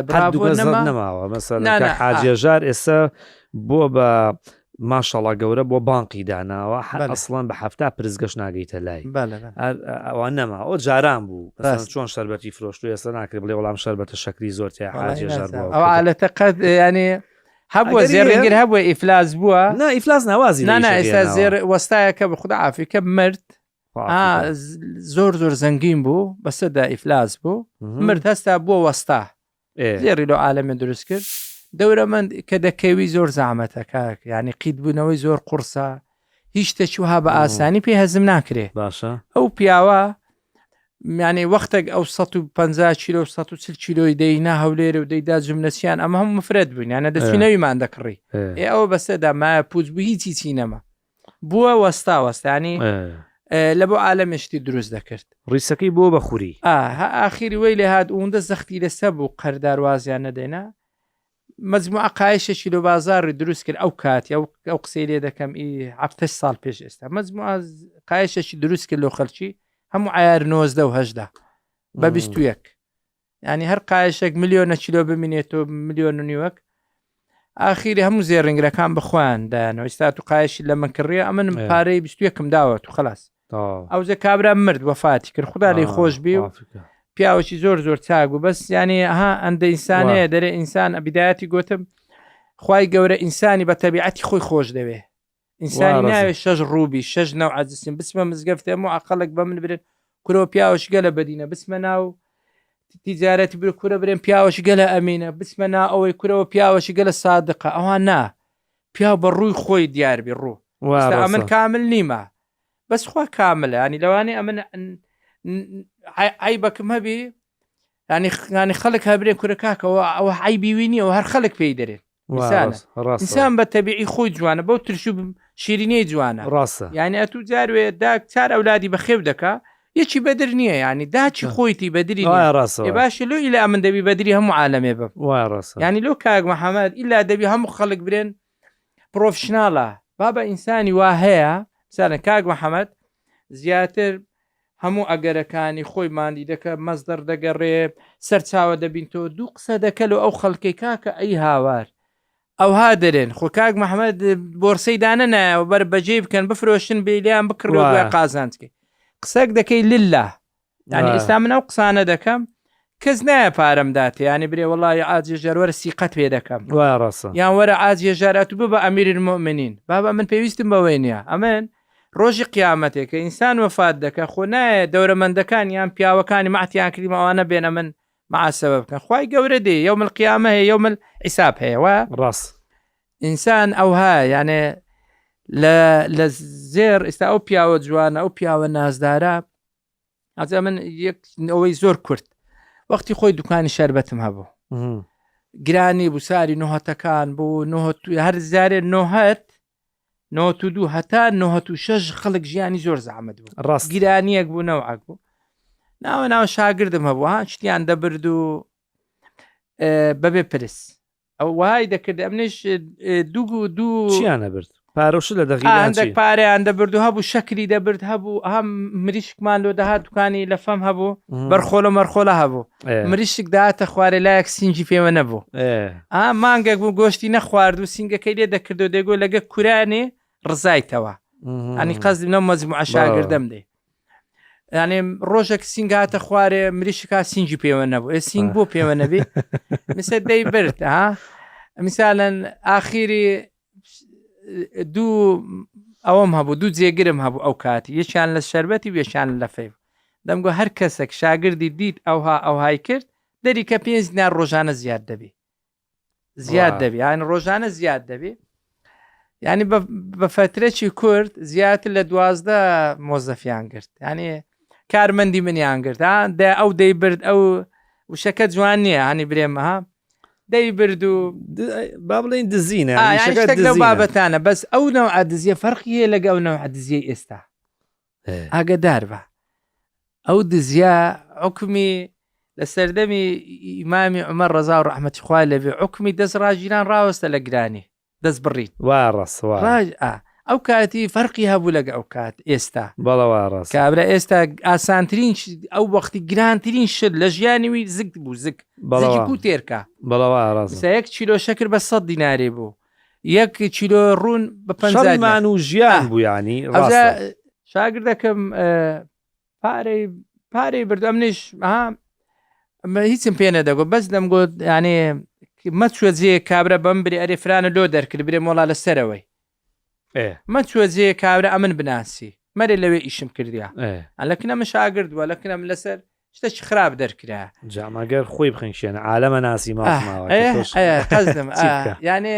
براڤۆ نەما
نەماوە مەسەلەن
نا،
کاک
نا،
حاجی هەژار ئێستا بۆ بە ماشەڵا گەورە بۆ بانقی داناوە هەر
بەلێ.
ئەسڵەن بە حەفتا پرسگەش ناگەیتە لای
بەلێ بەلێ.
هەر ئەوە نەما ئەو جاران بوو مەسەلەن
ڕاست.
چۆن شەربەتی فرۆشتو ئێستا ناکرێ بڵێ وەڵام شەربەتە شەکری زۆر تیا
وەڵای
حاجی هەژار
نازانم.
بۆ
ئەو عالەتە قەت یانی هەبووە
ئەگەر
زێڕینگر هەبووە ئیفلاس بووە
نا ئیفلاس ناوازی
نا نا ئێستا زێر وەستایەکە بە خودا عافیکە مرد آ، زۆر زۆر زەنگین بوو بەسەردا ئیفلاس بوو مرد هەستا بووە وەستا زێڕی لۆ عالەمێ دروست کرد دەورەمەند کە دەکەوی زۆر زەحمەتە کاک یعنی قیتبوونەوەی زۆر قورسە هیچ شتێکی وها بە ئاسانی پێ هەزم ناکرێ
باشە
ئەو پیاوە یعنی وەختێک ئەو 150 کیلۆ 140 کیلۆی دەینا هەولێر و دەیدا جملەچیان ئەمە هەموو مفرەت بووین یانە دەچینەویمان دەکڕی ئێ ئەوە بەسەردا مایە پوچ بوو هیچی چی نەما بووە وەستا وەستانی لە بۆ عالەمێشتی دروست دەکرد
ڕیسەکەی بۆ بە خوری
ئاخیری وی لێ هاات ئەوەندە زەختی لەسە بوو قەرداروازیان نەدەینا مەجموعە قایشێکی لۆ بازاڕی دروست کرد ئەو کاتی ئەو ئەو قسەی لێ دەکەم ئی هەفتە ساڵ پێش ئێستا مەجموعە قایشێکی دروست کرد لۆ خەلکی هەموو عیار 19 و هەشدا بە 21 ینی هەر قایشێک ملیۆنە کیلۆ بمینێتەوە ملیۆن و نیوەک ئاخیری هەموو زێڕنگرەکان بەخۆیان دایانەوە ئێستا تو قایشی لە من کڕیە ئەمنم پارەی 21م داوە تو خلاص ئەوجە کابرا مرد وەفاتی کرد خودا لێی خۆش بی و پیاوەکی زۆر زۆر چاک بوو بەس یعنی ها ئەندە ئینسانەیە دەرێ ئینسان ئەبیدایەتی گوتم خی گەورە ئینسانی بە تەبیعەتی خۆی خۆش دەوێ ئینسانی ناوێ شەش ڕووبی شەش نەو عجسیم بچمە مزگەفتێ و عقلێک بە من برێن کورۆ پیاوەش گەلە بەدینە بچمە ناو تیجارەتی بر کورە برێن پیاوەش گەلە ئەمینە بچمە نا ئەوەی کورەوە پیاوەشی گەلە سادقە ئەوان نا پیاو بە ڕووی خۆی دیاربی ڕوو ئەمن کامل نیمە بەس خوا کاملە ینی لەوانەیە ئەمن عیبەکم هەبی ینی ینی خەڵک هەبرێ کورە کاکەوە ئەوە عیبی وی نییە و هەر خەڵک پێی دەرێن ئینسان بە تەبیعی خۆی جوانە بەو ترش و شیرینەی جوانە
ڕاستە
یعنی ئەتوو جاروێ داک چار ئەولادی بەخێو دەکا یەکی بەدر نییە ینی داچی خۆیتی بەدری
ڕاستە
باشە لۆ ئیلا من دەبی بەدری هەموو عالەمێ بم
ڕاستە
ینی لۆ کاک محەممەد ئیلا دەبی هەموو خەڵک برێن پرۆفشناڵە بابە ئینسانی وا هەیە مثلا کاک محەممەد زیاتر هەموو ئەگەرەکانی خۆی ماندی دەکە مەزدەر دەگەڕێ سەرچاوە دەبین تۆ دوو قسە دەکە لۆ ئەو خەڵکەی کاکە ئەی هاوار ئەوها دەرێن خۆ کاک محەممەد بۆرسەی دانە نایەوە بەر بەجێ بکەن بفرۆشن بێلیان بکڕ دوای قازانجکەی قسەک دەکەی لله یانی ئێستا من ئەو قسانە دەکەم کەس نایە پارەم داتێ ینی برێ وڵی عاجێ ژەر وەرە سیقەت پێ دەکەم
ڕاستە
یان وەرە عاجێ ژارات و ببە ئەمیر المؤمنین بابا من پێویستم بەوەی نییە ئەمن ڕۆژی قیامەتێک کە ئینسان وەفات دەکە خۆ نایە دەورەمەندەکان یان پیاوەکانی مەعتیان کردیم ئەوانە بێنە من معاسەبە بکەن خوای گەورە دێ یوم القیامە هەیە یوم الحساب هەیە وە
ڕاست
ئینسان ئەوها یانێ لە لە زێر ئێستا ئەو پیاوە جوانە ئەو پیاوە نازدارە ئەجا من یەک ئەوەی زۆر کورت وەختی خۆی دوکانی شەربەتم هەبوو گرانی بوو ساری نهتەکان بوو هەر زارێ نهت نۆت و دوو هەتا نهت و شەش خەڵک ژیانی زۆر زەحمەت بوو
ڕاست
گرانیەک بوو نەوعەک بوو ناوە ناوە شاگردم هەبوو ها شتیان دەبرد و بەبێ پرس ئەو وای دەکرد ئەمنیش دوو دوو
چیان نەبرد پارە و شت لە دەغیران
هەندێک
چی؟
پارەیان دەبرد و هەبوو شەکری دەبرد هەبوو هەم مریشکمان لۆ دەهات دوکانی لە فەم هەبوو بەرخۆلە مەرخۆلە هەبوو مریشک داهاتە خوارێ لایەک سینگی پێوە نەبوو ئا مانگێک بوو گۆشتی نەخوارد و سینگەکەی لێ دەکرد و دەگۆ لەگە کورانێ ڕزایتەوە ئەنی قەزم لەو مەجموعە شاگردەم دێ یانێ ڕۆژێک سینگ هاتە خوارێ مریشکا سینگی پێوە نەبوو ئێ سینگ بۆ پێوە نەبی مثل دەی برد ها مثالەن ئاخیری دوو ئەوەم هەبوو دوو جێگرم هەبوو ئەو کاتی یەکیان لە شەربەتی وێشان لە فەیب دەمگۆ هەر کەسێک شاگردی دیت ئەوها ئەوهای کرد دەری کە پێنج دینار ڕۆژانە زیاد دەبی زیاد دەبی یان ڕۆژانە زیاد دەبی ینی بە فترەی کورد زیاتر لە دوازدە مۆزەفیان گرت ینی کارمەندی منیان گرت دە ئەو دەیبرد ئەو وشەکە جوان نییە هەنی برێمە دەیبرد و
با بڵێین دزینە
ئا،
یانی
یانی
شەکە
شتێک لەو
دزینە.
بابەتانە بەس ئەو نەوعە دزیە فەرقی هەیە لەگە ئەو نەوعە دزیەی ئێستا
ئێ.
ئاگەدار بە ئەو دزیە حکومی لە سەردەمی ئیمامی عومەر ڕەزا و ڕەحمەتی خوای لێبێ حکومی دەست ڕاگیران ڕاوەستە لە گرانی دەست بڕین
وا ڕاست وا
ڕاج ئا. ئەو کاتی فەرقی هەبوو لەگە ئەو کات ئێستا
بەڵێ وا ڕاستە.
کابرا ئێستا ئاسانترین ئەو وەختی گرانترین شت لە ژیانی وی زگ بوو زگ
بەڵێ
زگی
وا.
کو تێرکە
بەڵێ وا ڕاستە.
ئێستا یەک کیلۆ شەکر بە 100 دیناری بوو یەک کیلۆ ڕوون بە 50
شەڕی
دینار.
مان و ژیان
آه.
بوو یانی
ئەوجا
ڕاستە.
شاگردەکەم پارەی پارەی برد ئەمنیش ها هیچم پێ نەدەگۆ بەس دەمگوت یانێ مەچوە جێ کابرا بەم برێ ئەرێ فرانە لۆ دەرکرد برێ مۆڵا لە سەرەوەی مەچوە جێ کابرا ئەمن بناسی مەرێ لەوێ ئیشم کردیا لەکنە من شاگرد وە لەکنە من لەسەر شتێکی خراپ دەرکرا
جامەگەر خۆی بخنکێنە عالەمە ناسی ماوە
یانێ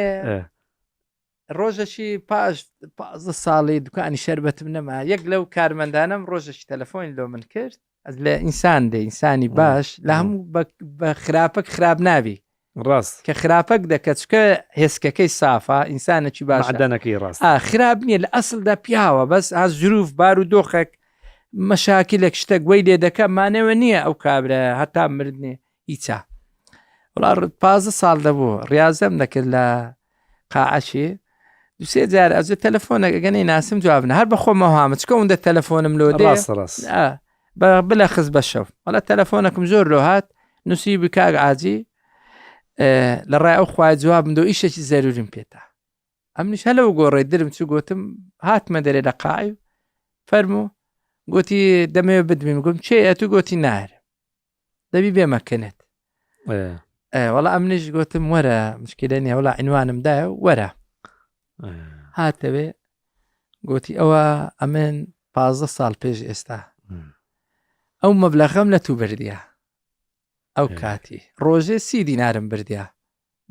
ڕۆژەکی پاش پازدە ساڵی دوکانی شەربەتم نەما یەک لەو کارمەندانم ڕۆژەکی تەلەفۆنی لۆ من کرد ئەز لە ئینسان دێ ئینسانی باش لە هەموو بە خراپەک خراپ نابی
ڕاست
کە خراپەک دەکە چکە هێسکەکەی سافە ئینسانێکی باش
دەنەکەی ڕاست
خراپ نییە لە ئەسلدا پیاوە بەس ئا زروف بار و دۆخێک مەشاکلێک شتێک وەی لێ دەکە مانەوە نییە ئەو کابرا هەتا مردنێ هیچە وڵا پازە ساڵ دەبوو ڕاضەم دەکرد لە قاعەشی دوسێ جار ئەزە تەلەفۆنێک ئەگەنەی ناسم جوابنە هەر بە خۆمەوە هامە چکە ئەوەندە تەلەفۆنم لۆ دێ
ڕاستە ڕاست
بە بلە خز بە شەو وەڵا تەلەفۆنەکەم زۆر لۆ هات نووسی بکاک عاجی لە ڕای ئەو خوای جوابم دۆ ئیشێکی زەروریم پێتا ئەمنیش هەلەو گۆڕێ درم چ گوتم هاتمە دەرێ لە قاعی فەرموو گوتی دەمەوێ بدمیم گوم چێ ئەتو گوتی نار دەبی بێ مەکەنێت وەڵا ئەمنیش گوتم وەرە مشکلە نیە وەڵا عنوانم دایە وەرە هاتەوێ گوتی ئەوە ئەمن پازدە ساڵ پێش ئێستا ئەو مەبلەغەم لە تو بردیە ئەو کاتی ڕۆژێ سی دینارم بردیا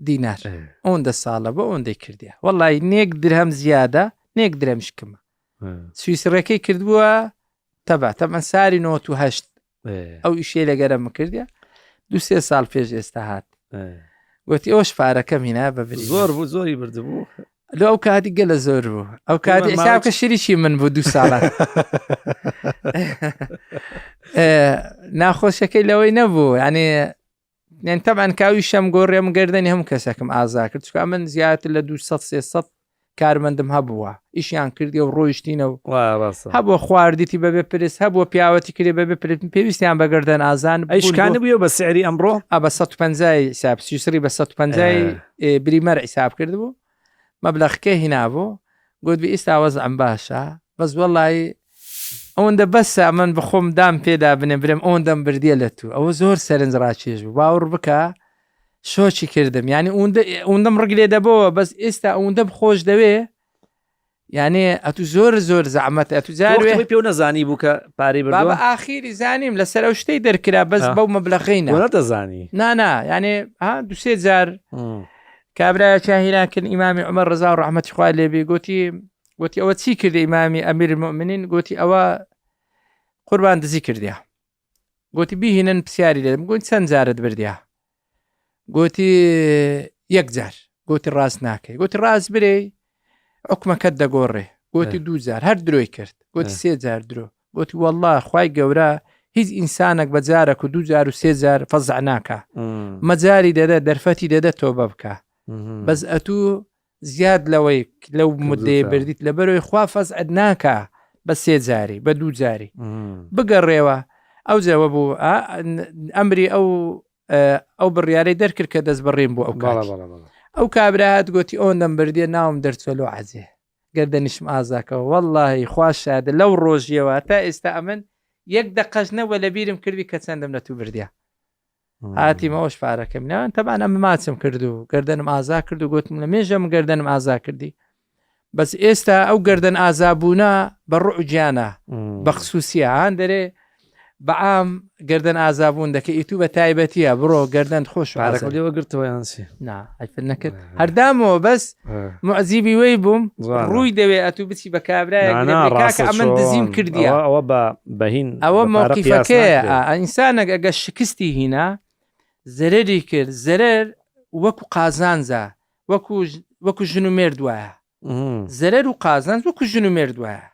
دینار ئەوەندە ساڵە بۆ ئەوەندەی کردیا وەڵی نێک درهەم زیادە نێک درەم شکمە سویسڕەکەی کردبووە تەبا تەمەن ساری 98 ئەو ئیشەی لەگەرە مکردە دو سێ ساڵ پێش ئێستا هات گوتی ئەوش پارەکەم هینا بە بری
زۆر بوو زۆری بردبوو
لۆ ئەو کاتی گەلە زۆر بوو ئەو کاتی حساب کە شریکی من بوو دوو ساڵە ناخۆشەکەی لەوەی نەبوو یعنی یان تەبعەن کاوی شەم گۆڕێم گردنی هەموو کەسێکم ئازا کرد چکە من زیاتر لە 200 300 کارمەندم هەبووە ئیشیان کردی و ڕۆیشتینە و هەبووە خواردیتی بەبێ پرس هەبووە پیاوەتی کرێ بەبێ پرس پێویستیان بەگەردەن ئازان
ئەیشکان بووە بە سعری ئەمڕۆ
ئە بە 150 حساب سویسری بە 150 بریمەر حساب کرد بوو مەبلەغەکەی هینابوو گوت بی ئیستا وەزعم باشە بەس وەڵی ئەوەندە بەسە من بخۆم دام پێدا بنێ برم ئەوەندەم بردیە لە تو ئەوە زۆر سەرنج ڕاکێش بوو باوەڕ بکە شۆکی کردم یعنی ئەوەندەم ڕگ لێ دەبەوە بەس ئێستا ئەوەندەم خۆش دەوێ یعنی ئەتو زۆر زۆر زەحمەت ئەتو جاروێ
پێ نەزانی بوو کە پارەی
بابە ئاخیری زانیم لەسەر ئەو شتەی دەرکرا بەس بەو مەبلەغەی
نە دەزانی
نانا یعنی ها دوسێ جار کابرایەکیان هینا کرد ئیمامی عومەر ڕەزا و ڕەحمەتی خوای لێ بێ گوتی گوتی ئەوە چی کردی ئیمامی ئەمیر المؤمنین گوتی ئەوە قوربان دزی کردیا گوتی بیهینن پرسیاری لێم گوت چەند جارت بردیا گوتی یەک جار گوتی ڕاست ناکەی گوتی ڕاست برێ حکومەکەت دەگۆڕێ گوتی دوو جار هەر درۆی کرد گوتی سێ جار درۆ گوتی والله خوای گەورە هیچ ئینسانێک بە جارێک و دوو جار و سێ جار فەزع ناکا مەجاری دەدە دەرفەتی دەدە تۆبە بکە بەس ئەتوو زیاد لەوەی لەو مدەیە بردیت لەبەرەوەی خوا فەزعت ناکا بە سێ جاری بە دوو جاری بگەڕێوە ئەو جەوە بوو ئەمری ئەو ئەو بڕیارەی دەرکرد کە دەست بڕیم بوو ئەو ئەو کابرا هات گوتی ئەوەندەم بردیە ناوم دەرچۆ لۆ عەزێ گەردەنیشم ئازاکەوە وەڵاهی خوا شادە لەو ڕۆژیەوە تا ئێستا ئەمن یەک دەقەش نەبووە لە بیرم کردی کە چەندم لە تو بردیا هاتیمەوەش پارەکەم ناوان تەبان ئەمە ماچم کرد و گردنم ئازا کرد و گوتم لە مێژەم گردنم ئازا کردی بەس ئێستا ئەو گردن ئازابوونە بە ڕوع گیانە بە خصوصیە هان دەرێ بەعام گەردەن ئازابوون دەکە ئیتو بە تایبەتیە بڕۆ گەردەن خۆش
پارەکە لێوە گرتەوە یان چی
نا ئەفر نەکرد هەردامەوە بەس معزیبی وی بووم ڕووی دەوێ ئەتو بچی بە کابرایەک کاکە ئەمن دزیم کردیە
ئەوە بە بەهین
ئەوە مۆقیفەکەیە ئینسانێک ئەگە شکستی هینا زەرەری کرد زەرەر وەکو قازانجە وەکو وەکو ژن و مێرد وایە زەرەر و قازانج وەکو ژن و مێرد وایە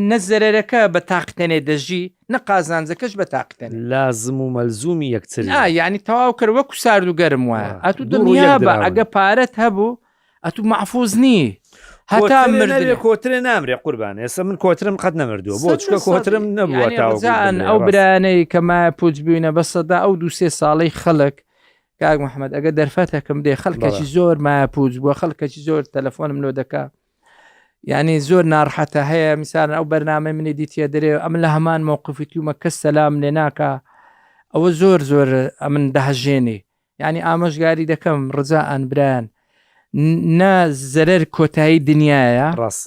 نە زەرەرەکە بە تاقتەنێ دەژی نە قازانجەکەش بە تاقتەنێ.
لازم و مەلزومی یەکترین.
نا یانی تەواو کەر وەکو سارد و گەرم وایە ئەتو دڵنیابە ئەگە پارەت هەبوو ئەتو مەحفوز نی. هەتا مردنێ
کۆترێ نامرێ قوربان ئێستا من کۆترم قەت نەمردووە بۆ چکە کۆترم نەبووە
تاوەجان ئەو برانەی کە مایە پوچ بووینە بە سەدا ئەو دوسێ ساڵەی خەڵک کاک محەممەد ئەگە دەرفەتەکەم دێ خەڵکێکی زۆر مایە پوچ بووە خەڵکێکی زۆر تەلەفۆنم لۆ دەکا یعنی زۆر ناڕحەتە هەیە میسان ئەو بەرنامەی منی دیتە درێ ئەم لە هەمان مۆقفی تومە کەس سەلام لێ ناکە ئەوە زۆر زۆر ئەمن دەهژێنی یعنی ئامۆژگاری دەکەم ڕجاءەن برایان نە زەرەر کۆتایی دنیاە
ڕاست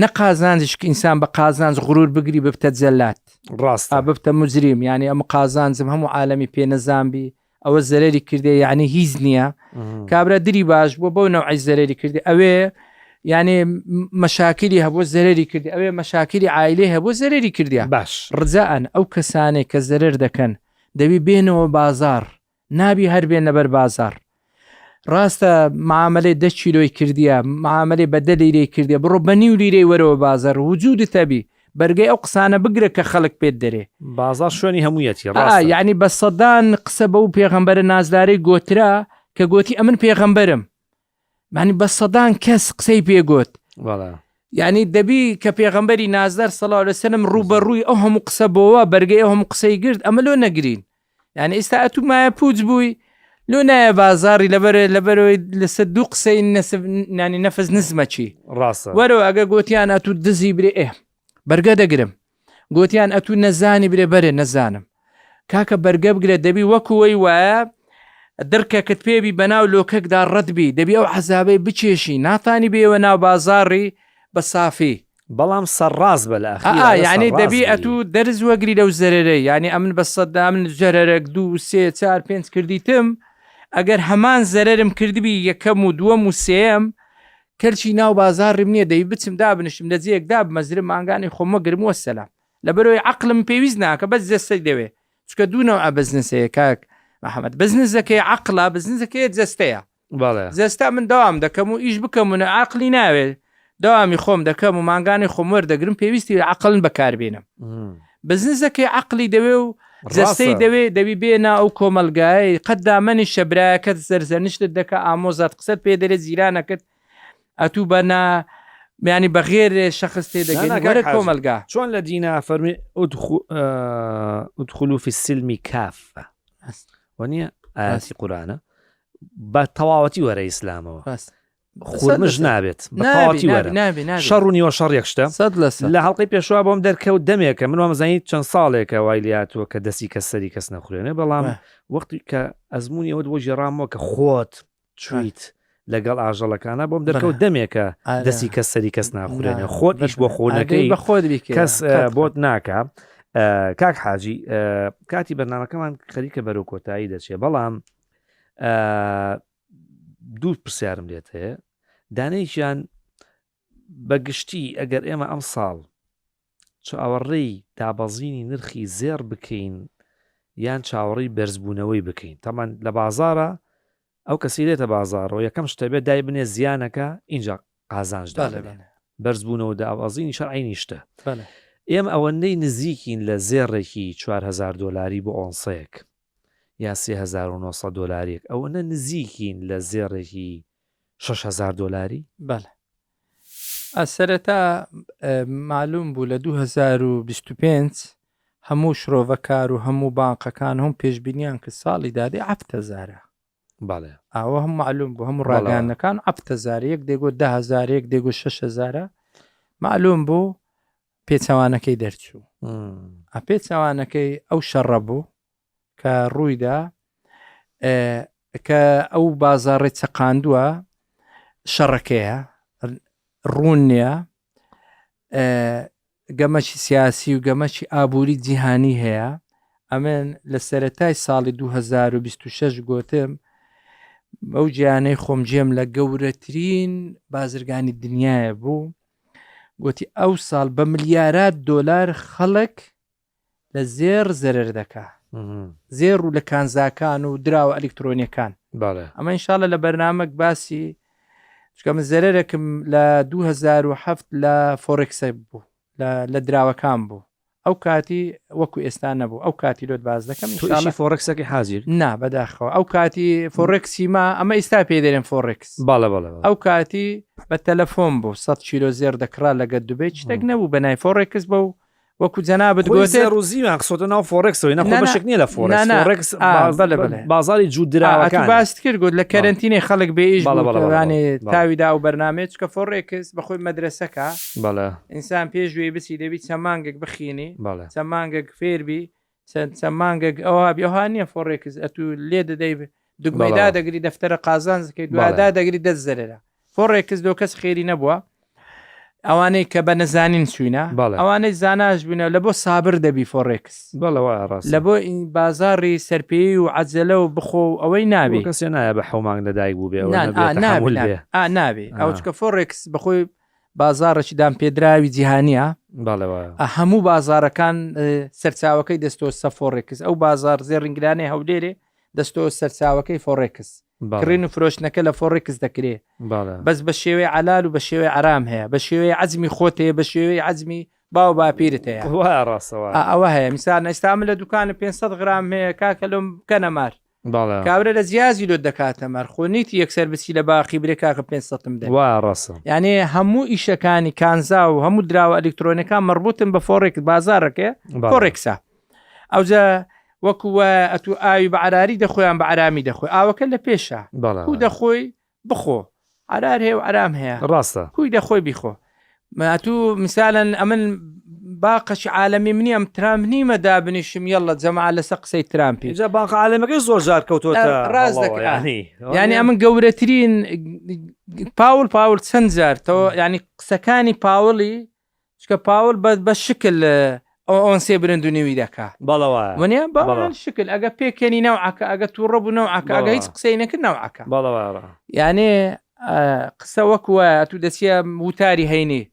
نە قازانجش ئینسان بە قازانج غرور بگری ببتە جەلات
ڕاست
ببتە مجریم یعنی ئەم قازانجم هەموو عالەمی پێ نەزانبی ئەوە زەرەری کردێ یعنی هیچ نییە کابرا دری باش بووە بەو نەوعی زەرەری کردی ئەوێ یعنی مەشاکلی هەبوو زەرەری کردی ئەوێ مەشاکلی عایلی هەبوو زەرەری کردیا
باش
ڕجاءەن ئەو کەسانێک کە زەرەر دەکەن دەبی بێنەوە بازاڕ نابی هەر بێن لەبەر بازاڕ ڕاستە معاملەی دە کیلۆی کردیە معاملەی بە دە لیرەی کردیە بڕۆ بە نیو لیرەی وەرەوە بازاڕ وجودت هەبی بەرگەی ئەو قسانە بگرە کە خەڵک پێت دەرێ.
بازاڕ شوێنی هەموویەتی ڕاستە.
یعنی بە سەدان قسە بەو پێغەمبەرە نازدارەی گۆترا کە گۆتی ئەمن پێغەمبەرم معنی بە سەدان کەس قسەی پێ گۆت یعنی دەبی کە پێغەمبەری نازدار صلی الله علیه وسلم ڕووبەڕووی ئەو هەموو قسە بۆوە بەرگەی ئەو هەموو قسەی گرت ئەمە لۆ نەگرین یعنی ئێستا ئەتوو مایە پوچ بووی لۆ نایە بازاری لەبەر لەبەرەوەی لەسەر دوو قسەی نەسب نانی نەفس نزمەچی
ڕاستە
وەرەوە ئەگە گوتیان ئەتوو دزی برێ ئێ بەرگە دەگرم گوتیان ئەتوو نەزانی برێ بەرێ نەزانم کاکە بەرگە بگرە دەبی وەکو وەی وایە دڕکەکت پێبی بەناو لۆکەکدا ڕەتبی دەبی ئەو عەزابەی بچێشی ناتانی بێوە ناو بازاڕی بە سافی.
بەڵام سەرڕاست بە لە ئەخیرا
ئا یانی دەبی ئەتوو دەرس وەگری لەو زەرەرەی یانی ئەمن بە سەدا من زەرەرەک دوو سێ چار پێنج کردیتم ئەگەر هەمان زەرەرم کردبی یەکەم و دووەم و سێیەم کەلکی ناو بازاڕیم نییە دەبی بچم دابنیشم لە جێیەک دابمەزرم مانگانەی خۆم وەگرم وەسەلام لەبەرئەوەی عەقڵم پێویست ناکە بەس جەستەی دەوێ چونکە دوو نەوعە بزنس هەیە کاک محمد بزنسەکەی عەقڵە بزنسەکەی جەستەیە
بەڵێ
جەستە من دەوام دەکەم و ئیش بکەم و عەقڵی ناوێت دەوامی خۆم دەکەم و مانگانی خۆم وەردەگرم پێویستی عەقڵن بەکاربێنم بزنسەکەی عەقڵی دەوێ و جەستەی دەوێ دەوی بێنە ئەو کۆمەلگایەی قەت دامەنیشە برایەکەت زەرزەنشتت دەکە ئامۆزات قسەت پێ دەرێ جیرانەکەت ئەتوو بە نا یانی بە غێر شەخس تێدەگەن وەرە کۆمەلگا.
چۆن لە دینا فەرمی ادخلوا في السلم كافة وەنیە ئاەتی قورانە بە تەواوەتی وەرە ئیسلامەوە خورمژ نابێت بەتەواوەتی وەرە شەڕ و نیوە شەڕ یەک شتە لە هەڵقەی پێشوا بۆم دەرکەوت دەمێکە من وامزانی چەند ساڵێکە وای لاتووە کە دەستی کەس سەری کەس نەخورێنێ بەڵام وەختی کە ئەزمموی ئەوت بۆ ژێڕامەوە کە خۆت چویت لەگەڵ ئاژەڵەکانە بۆم دەرکەوت دەمێکە دەستی کەس سەری کەس ناخورێنێ خۆت ئیش بۆ خۆنەکەی
بە خۆت
کەس بۆت ناکە کاک حاجی کاتی بەرنمەکەمان خەریکە بەرەو کۆتایی دەچێ بەڵام دوو پرسیارم لێت هەیە دانەیەکیان بە گشتی ئەگەر ئێمە ئەم ساڵ چاوەڕێی دابەزینی نرخی زێڕ بکەین یان چاوەڕێی بەرزبوونەوەی بکەین تەمان لە بازارە ئەو کەسی دێتە بازارەوە یەکەم شتە بێت دای بنێ زیانەکە اینجا قازانج دابنێ بەرزبوونەوە دابەزینی شەرعینی شتە ئێمە ئەوەندەی نزیکین لە زێڕێکی 4هزار دۆلاری بۆ ئۆنسەیەک یا 3900 دۆلاریەک ئەوەنە نزیکین لە زێڕێکی 6000 دۆلاری
بەڵێ سەرەتا مالوم بوو لە 2025 هەموو شرۆڤەکار و هەموو بانقەکان هەم پێشبینیان کرد ساڵی دادێ هەفتەزارە
بەڵێ
ئەوە هەم معلوم بوو هەموو ڕاگەیاندنەکان هەفتەزار یەک دەگۆ دههزار یەک دەگۆ شەشهزارە معلوم بوو پێچەوانەکەی دەرچوو پێچەوانەکەی ئەو شەڕە بوو کە ڕوویدا کە ئەو بازاڕی چەقاندووە شەڕەکەیە ڕوون نییە گەمەکی سیاسی و گەمەکی ئابووری جیهانی هەیە ئەمن لە سەرەتای ساڵی 2026 گوتم ئەو جیانەی خۆم جێم لە گەورەترین بازرگانی دنیاە بوو گوتی ئەو ساڵ بە ملیارات دۆلار خەڵک لە زێڕ زەرەر دەکا زێڕ و لە کانزاکان و دراوە ئەلکترۆنیەکان ئەمە ئینشااللە لە بەرنامەک باسی چکە من زەرەرێکم لە 2007 لە فۆرکسە بوو لە دراوەکان بوو. ئەو کاتی وەکو ئێستا نەبوو ئەو کاتی لۆت باز دەکەم
ئیشی forex ەکەی حازیر
نا بەداخەوە ئەو کاتی فۆڕێکسی ما ئەمە ئیستا پێ دەرێن فۆڕێکس
باڵە باڵە
ئەو کاتی بە تەلەفۆن بوو 100 کیلۆ زێر دەکڕا لەگە دوبەی شتێک نەبوو بە نای فۆڕێکس بە و وەکو جەنابت
گوتێ ڕوزیان خسۆتە ناو فۆڕێکسەوەی نە بەشێک نییە لە فۆڕێکس فۆڕێکس بازاری جوو دراوەکان
باست کرد گوت لە کەرەنتینەی خەڵک بێ ئیش بەڵێ تاوی دا و بەرنامەیە چکە فۆڕێکس بەخۆی مەدرسەکە
بەڵێ
ئینسان پێش وێی بچی دەبی چەند مانگێک بخینی
بەڵێ
چەند مانگێک فێربی چەند چەند مانگێک ئەوها بی ئەوها نییە فۆڕێکس ئەتوو لێ دەدەی دگمەی
بەڵێ.
دادەگری دەفتەرە قازانجەکەی
بەڵێ.
دوا دادەگری دەست زەرەرە فۆڕێکس لۆ کەس خێری نەبووە ئەوانەی کە بە نەزانین چوینە
بەڵێ.
ئەوانەی زاناش بووینە لە بۆ سابر دەبی فۆڕێکس
بەڵێ وایە ڕاستە
لە بۆ بازاڕی سەرپێی و عەجەلە و بخۆ و ئەوەی
بۆ
نابی
کەسێ نایە بە حەو مانگ لەدایک بوو بێ ئەوە
نا
نەبێ
ئا نابی
تەحەمول
نابی
بێ
ئا نابی ئەو
ئا.
چکە فۆڕێکس بەخۆی بازاڕێکی دانپێدراوی جیهانییە.
بەڵێ وایە.
هەموو بازاڕەکان سەرچاوەکەی دەستۆ سە فۆڕێکس ئەو بازاڕ زێڕینگرانەی هەولێرێ دەستۆ سەرچاوەکەی فۆڕێکس کڕین و فرۆشتنەکە لە فۆڕێکس دەکرێ بەس بە شێوەی عەلال و بە شێوەی عەرام هەیە بە شێوەی عەزمی خۆت هەیە بە شێوەی عەزمی باو باپیرت هەیە
ڕاستەوە
ئەوە هەیە میسال ئێستا من لە دوکانە 500 غرام هەیە کاکە لۆم بکەنە مار
بەڵێ.
کابرا لە جیازی لۆت دەکاتە مار خۆ نیتی یەکسەر بچی لە باخی برێ کاکە 500م دەرێ
وایە ڕاستە.
یعنی هەموو ئیشەکانی کانزا و هەموو دراوە ئەلکترۆنەکان مەڕبوتن بە فۆڕێک بازارەکەی
بەڵێ.
فۆڕێکسە ئەوجا وەکو وایە ئەتوو ئاوی بە عەراری دەخۆیان بە عەرامی دەخۆی ئاوەکە لە پێشە
بەڵێ
کو دەخۆی بخۆ عەرار هەیە و عەرام هەیە
ڕاستە
کوی دەخۆی بیخۆ ئەتوو مثالەن ئەمن باقەشی عالەمی منی ئەم ترامپ نیمە دابنیشم یەڵە جەماعە لەسەر قسەی ترامپی
ئینجا بانقە عالەمەکەی زۆر جار کەوتۆتە
ڕاست
هەڵەوە،
دەکا.
یانی
یعنی ئەمن گەورەترین پاول پاول چەند جار تەوە یعنی قسەکانی پاولی چکە پاول بە بە شکل ئەو ئۆنسێ برند و نوی دەکا
بەڵێ وایە
وەنیە
بەڵێ.
بەڵام شکل ئەگە پێکەنی نەوعەکە ئەگە تووڕە بوو نەوعەکە ئەگە
بەڵێ.
هیچ قسەی نەکرد نەوعەکە
بەڵێ وایە ڕا.
یعنی قسە وەک وایە ئەتوو دەچیە وتاری هەینی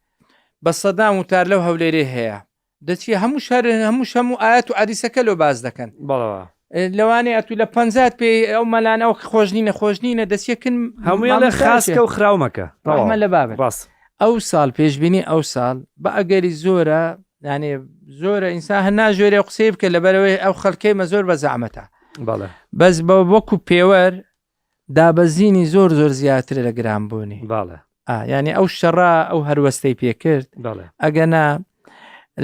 بە سەدان وتار لەو هەولێرێ هەیە دەچیە هەموو شەر هەموو هەموو ئاەت و عەدیسەکە لۆ باس دەکەن
بەڵێ وایە.
لەوانەیە ئەتوو لە پەنجات پێ ئەو مەلانە ئەو خۆش نینە خۆش نینە دەچیە کن
هەموویان لە
مامۆستایەکێ.
خاسکە و خراو مەکە
ڕەحمە لە بابت.
ڕاست
ئەو ساڵ پێشبینی ئەو ساڵ بە ئەگەری زۆرە یانێ زۆرە ئینسان هەر ناژێرێ و قسەی بکە لەبەرەوەی ئەو خەڵکەی مە زۆر بە زەحمەتە
بەڵێ
بەس بە وەکو پێوەر دابەزینی زۆر زۆر زیاترە لە گرانبوونی
بەڵێ
ئا یعنی ئەو شەڕە ئەو هەروەستەی پێکرد
بەڵێ
ئەگەنا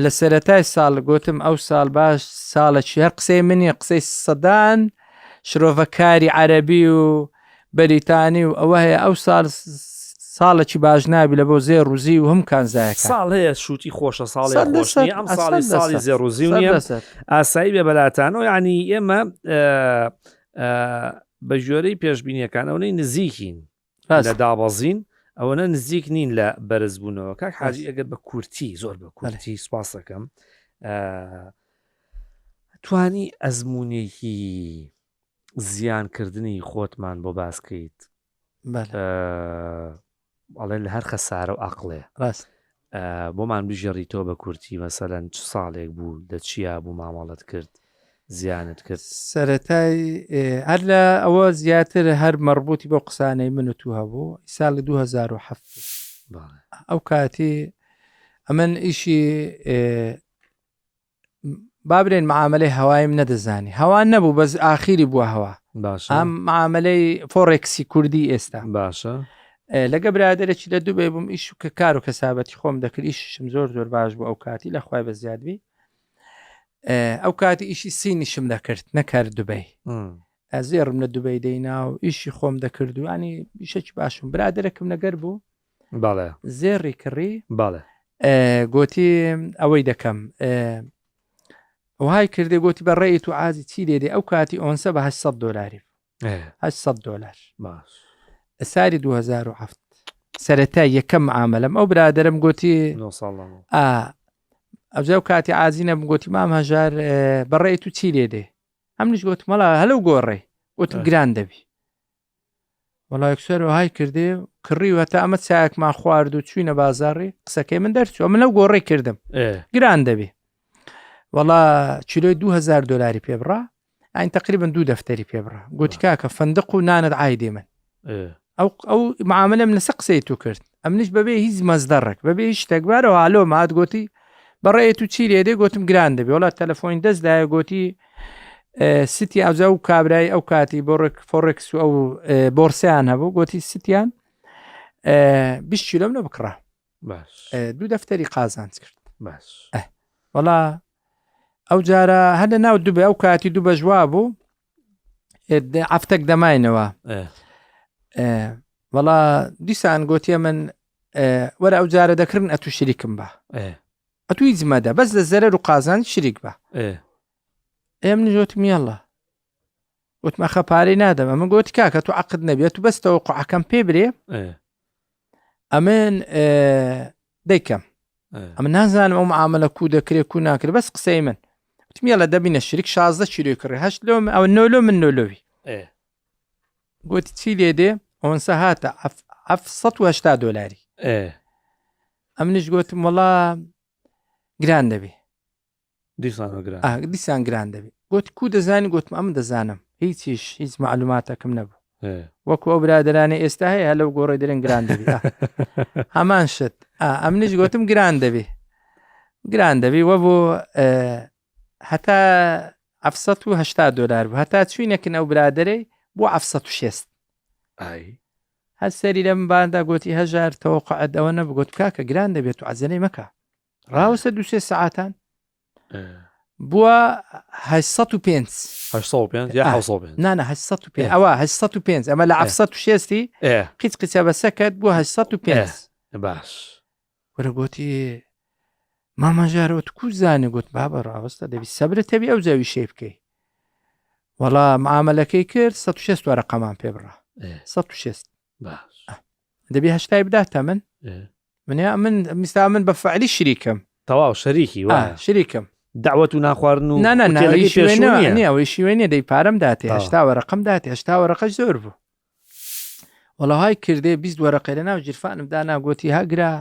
لە سەرەتای ساڵ گوتم ئەو ساڵ باش ساڵەکی هەر قسەی منی قسەی سەدان شرۆڤەکاری عەربی و بەریتانی و ئەوە هەیە ئەو ساڵ ساڵێکی باش نابی لە بۆ زێ ڕوزی و هەم کانزایەکە
ساڵ هەیە شووتی خۆشە ساڵی خۆش نییە ئەم ساڵی ساڵی زێڕوزی نییە ئاسایی بێ بەلاتانەوە یعنی ئێمە بە گوێرەی پێشبینیەکان ئەوەی نزیکین لە دابەزین ئەوەنە نزیک نین لە بەرزبوونەوە کاک حاجی ئەگەر بە کورتی زۆر بە کورتی سوپاسەکەم توانی ئەزمونێکی زیانکردنی خۆتمان بۆ باسکەیت ئەڵێن لە هەر خەسارە و ئەقڵێ
ڕاست
بۆمان بژێڕیتەوە بە کورتی مەسەلەن چ ساڵێک بوو لە چیا بوو مامەڵەت کرد زیانت کرد؟
سەرەتای هەر لە ئەوە زیاتر هەر مەڕبووتی بەو قسانەی من و تو هەبوو ساڵی 2007
بەڵێ
ئەو کاتی ئەمن ئیشی با برێن معاملەی هەوایم نەدەزانی هەوا نەبوو بەس ئاخیری بووە هەوا
باشە
ئەم معاملەی فۆڕێکسی کوردی ئێستا
باشە
لەگە برادێکی لە دوبێ بووم ئیش و کە کار و کەسابەتی خۆم دەکرد ئیشم زۆر زۆر باش بوو ئەو کاتی لە خوای بە زیادبی ئەو کاتی ئیشی سینیشم دەکرد نەکرد دوبەی ئەزێڕم لە دوبەی دەینا و ئیشی خۆم دەکرد و ینی ئیشێکی باشم برادێکم لەگەر بوو
بەڵێ
زێڕی کڕی
بەڵێ
گوتی ئەوەی دەکەم وهای کردێ گوتی بە ڕێیت و عازی چی لێ دێ ئەو کاتی ئۆنسە بە 800 دلاری 800 دلار
باش
ساری 2007 سەرەتا یەکەم عاملم ئەو برادرم گوتی ئەو کاتی عازی نەبوو گوتی مام هەژار بەڕێیت و چی لێ دێ ئەمنیش گوتم وەڵا هەلو گۆڕێ گوتم گران دەبی وەڵا یەکسەر وهای کردێ کڕی و هەتا ئەمە چایەکمان خوارد و چوینە بازاڕی قسەکەی من دەرچوە من لەو گۆڕی کردم گران دەبی وەڵا چیلۆی 2000 دلاری پێبڕا ئەین تقریبا دوو دەفتەری پێبڕا گوتی کاکە فندق و نانت عیدی من ئەو ئەو معاملەم لەسە قسەی تو کرد ئەمنیش بەبێ هیچ مەزدەڕێک بەبێ هیچ شتێک بارەوە هالۆ مات گوتی. بەڕێت و چی لێ دێ گوتم گران دەبێ وڵات تەلەفۆنی دەست دایە گوتی ستی ئەوجا و کابرای ئەو کاتی بۆ ڕێک فۆڕێکس و ئەو بۆرسیان هەبوو گوتی ستیان 20 کیلۆم لە بکڕە دوو دەفتەری قازانج کرد
باش
وەڵا ئەو جارە هەر لە ناو دوبێ ئەو کاتی دوو بەژوا بوو ئەفتەک دەماینەوە وەڵا دیسان گوتیە من وەرە ئەو جارە دەکردن ئەتو شریکم بە ئەتو هیچ مەدە بەس لە زەرەر و قازان شریک بە ئێم نژۆتم یاڵە وتم ئەخە پارەی نادەم ئەمە گوتی کاکە تو عقد نەبێت و بەستەوە قعەکەم پێ برێ ئەمن دەیکەم ئەمە نازانم ئەو معاملە کو دەکرێت کو ناکرێت بەس قسەی من وتمیە لە دەبینە شریک 16 کیلۆی کڕی هەشت لۆ ئەوە نۆلۆ من نۆلۆوی گوتی چی لێ دێ ئەوەنسە هاتە 1970 دلاری ئەمنیش گوتم وڵا گران دەبێ دیسان گران دەبێ گوت کو دەزانی گوتم ئەم دەزانم هیچیش هیچ معلوماتەکەم نەبوو وەکو ئەو برادرانە ئێستا هەیە لەو گۆڕی درن گران دەبی هەمان شت ئەمنیش گوتم گران دەبی گران دەبی وە بۆ هەتا 1970 دلار بوو هەتا چوینەکن ئەو برادەرەی بۆ 1960 هەر سەری لەم باندا گوتی هەژار تەوەقعات ئەوە نەبگوت کاکە گران دەبێت و عزەنەی مەکە ڕاوەستە دوو سێ سەعاتان بووە 805
805 یا 705
نانە 805 ئەوە 805 ئەمە لە 760 قیچ قیچە بەسەکەت بووە 805
باش
وەرە گوتی مامەژارەوە کو زانانی گوت بابە ڕاوەستە دەبی سەبرە تەبی ئەو جاوی شەی بکەی وەڵا معاملەکەی کرد 16 وەرەقەمان پێ بڕا 16
باش
دەبی هەشتای بداتە من من یا من میستا من بە فعلی شریکم
تەواو شەریکی
وایە شریکم
داوت و ناخواردن و
نا نا نا
ئوتێلەکەی
ئەوەی شوێنە
پێشوو نییە.
نییە ئەوەی شوێنە دەی پارەم داتێ
تەواو.
هەشتا وەرەقەم داتێ هەشتا وەرەقەش زۆر بوو وەڵا های کردێ 20 وەرەقەی لە ناو جیرفانم دانا گۆتی هەگرا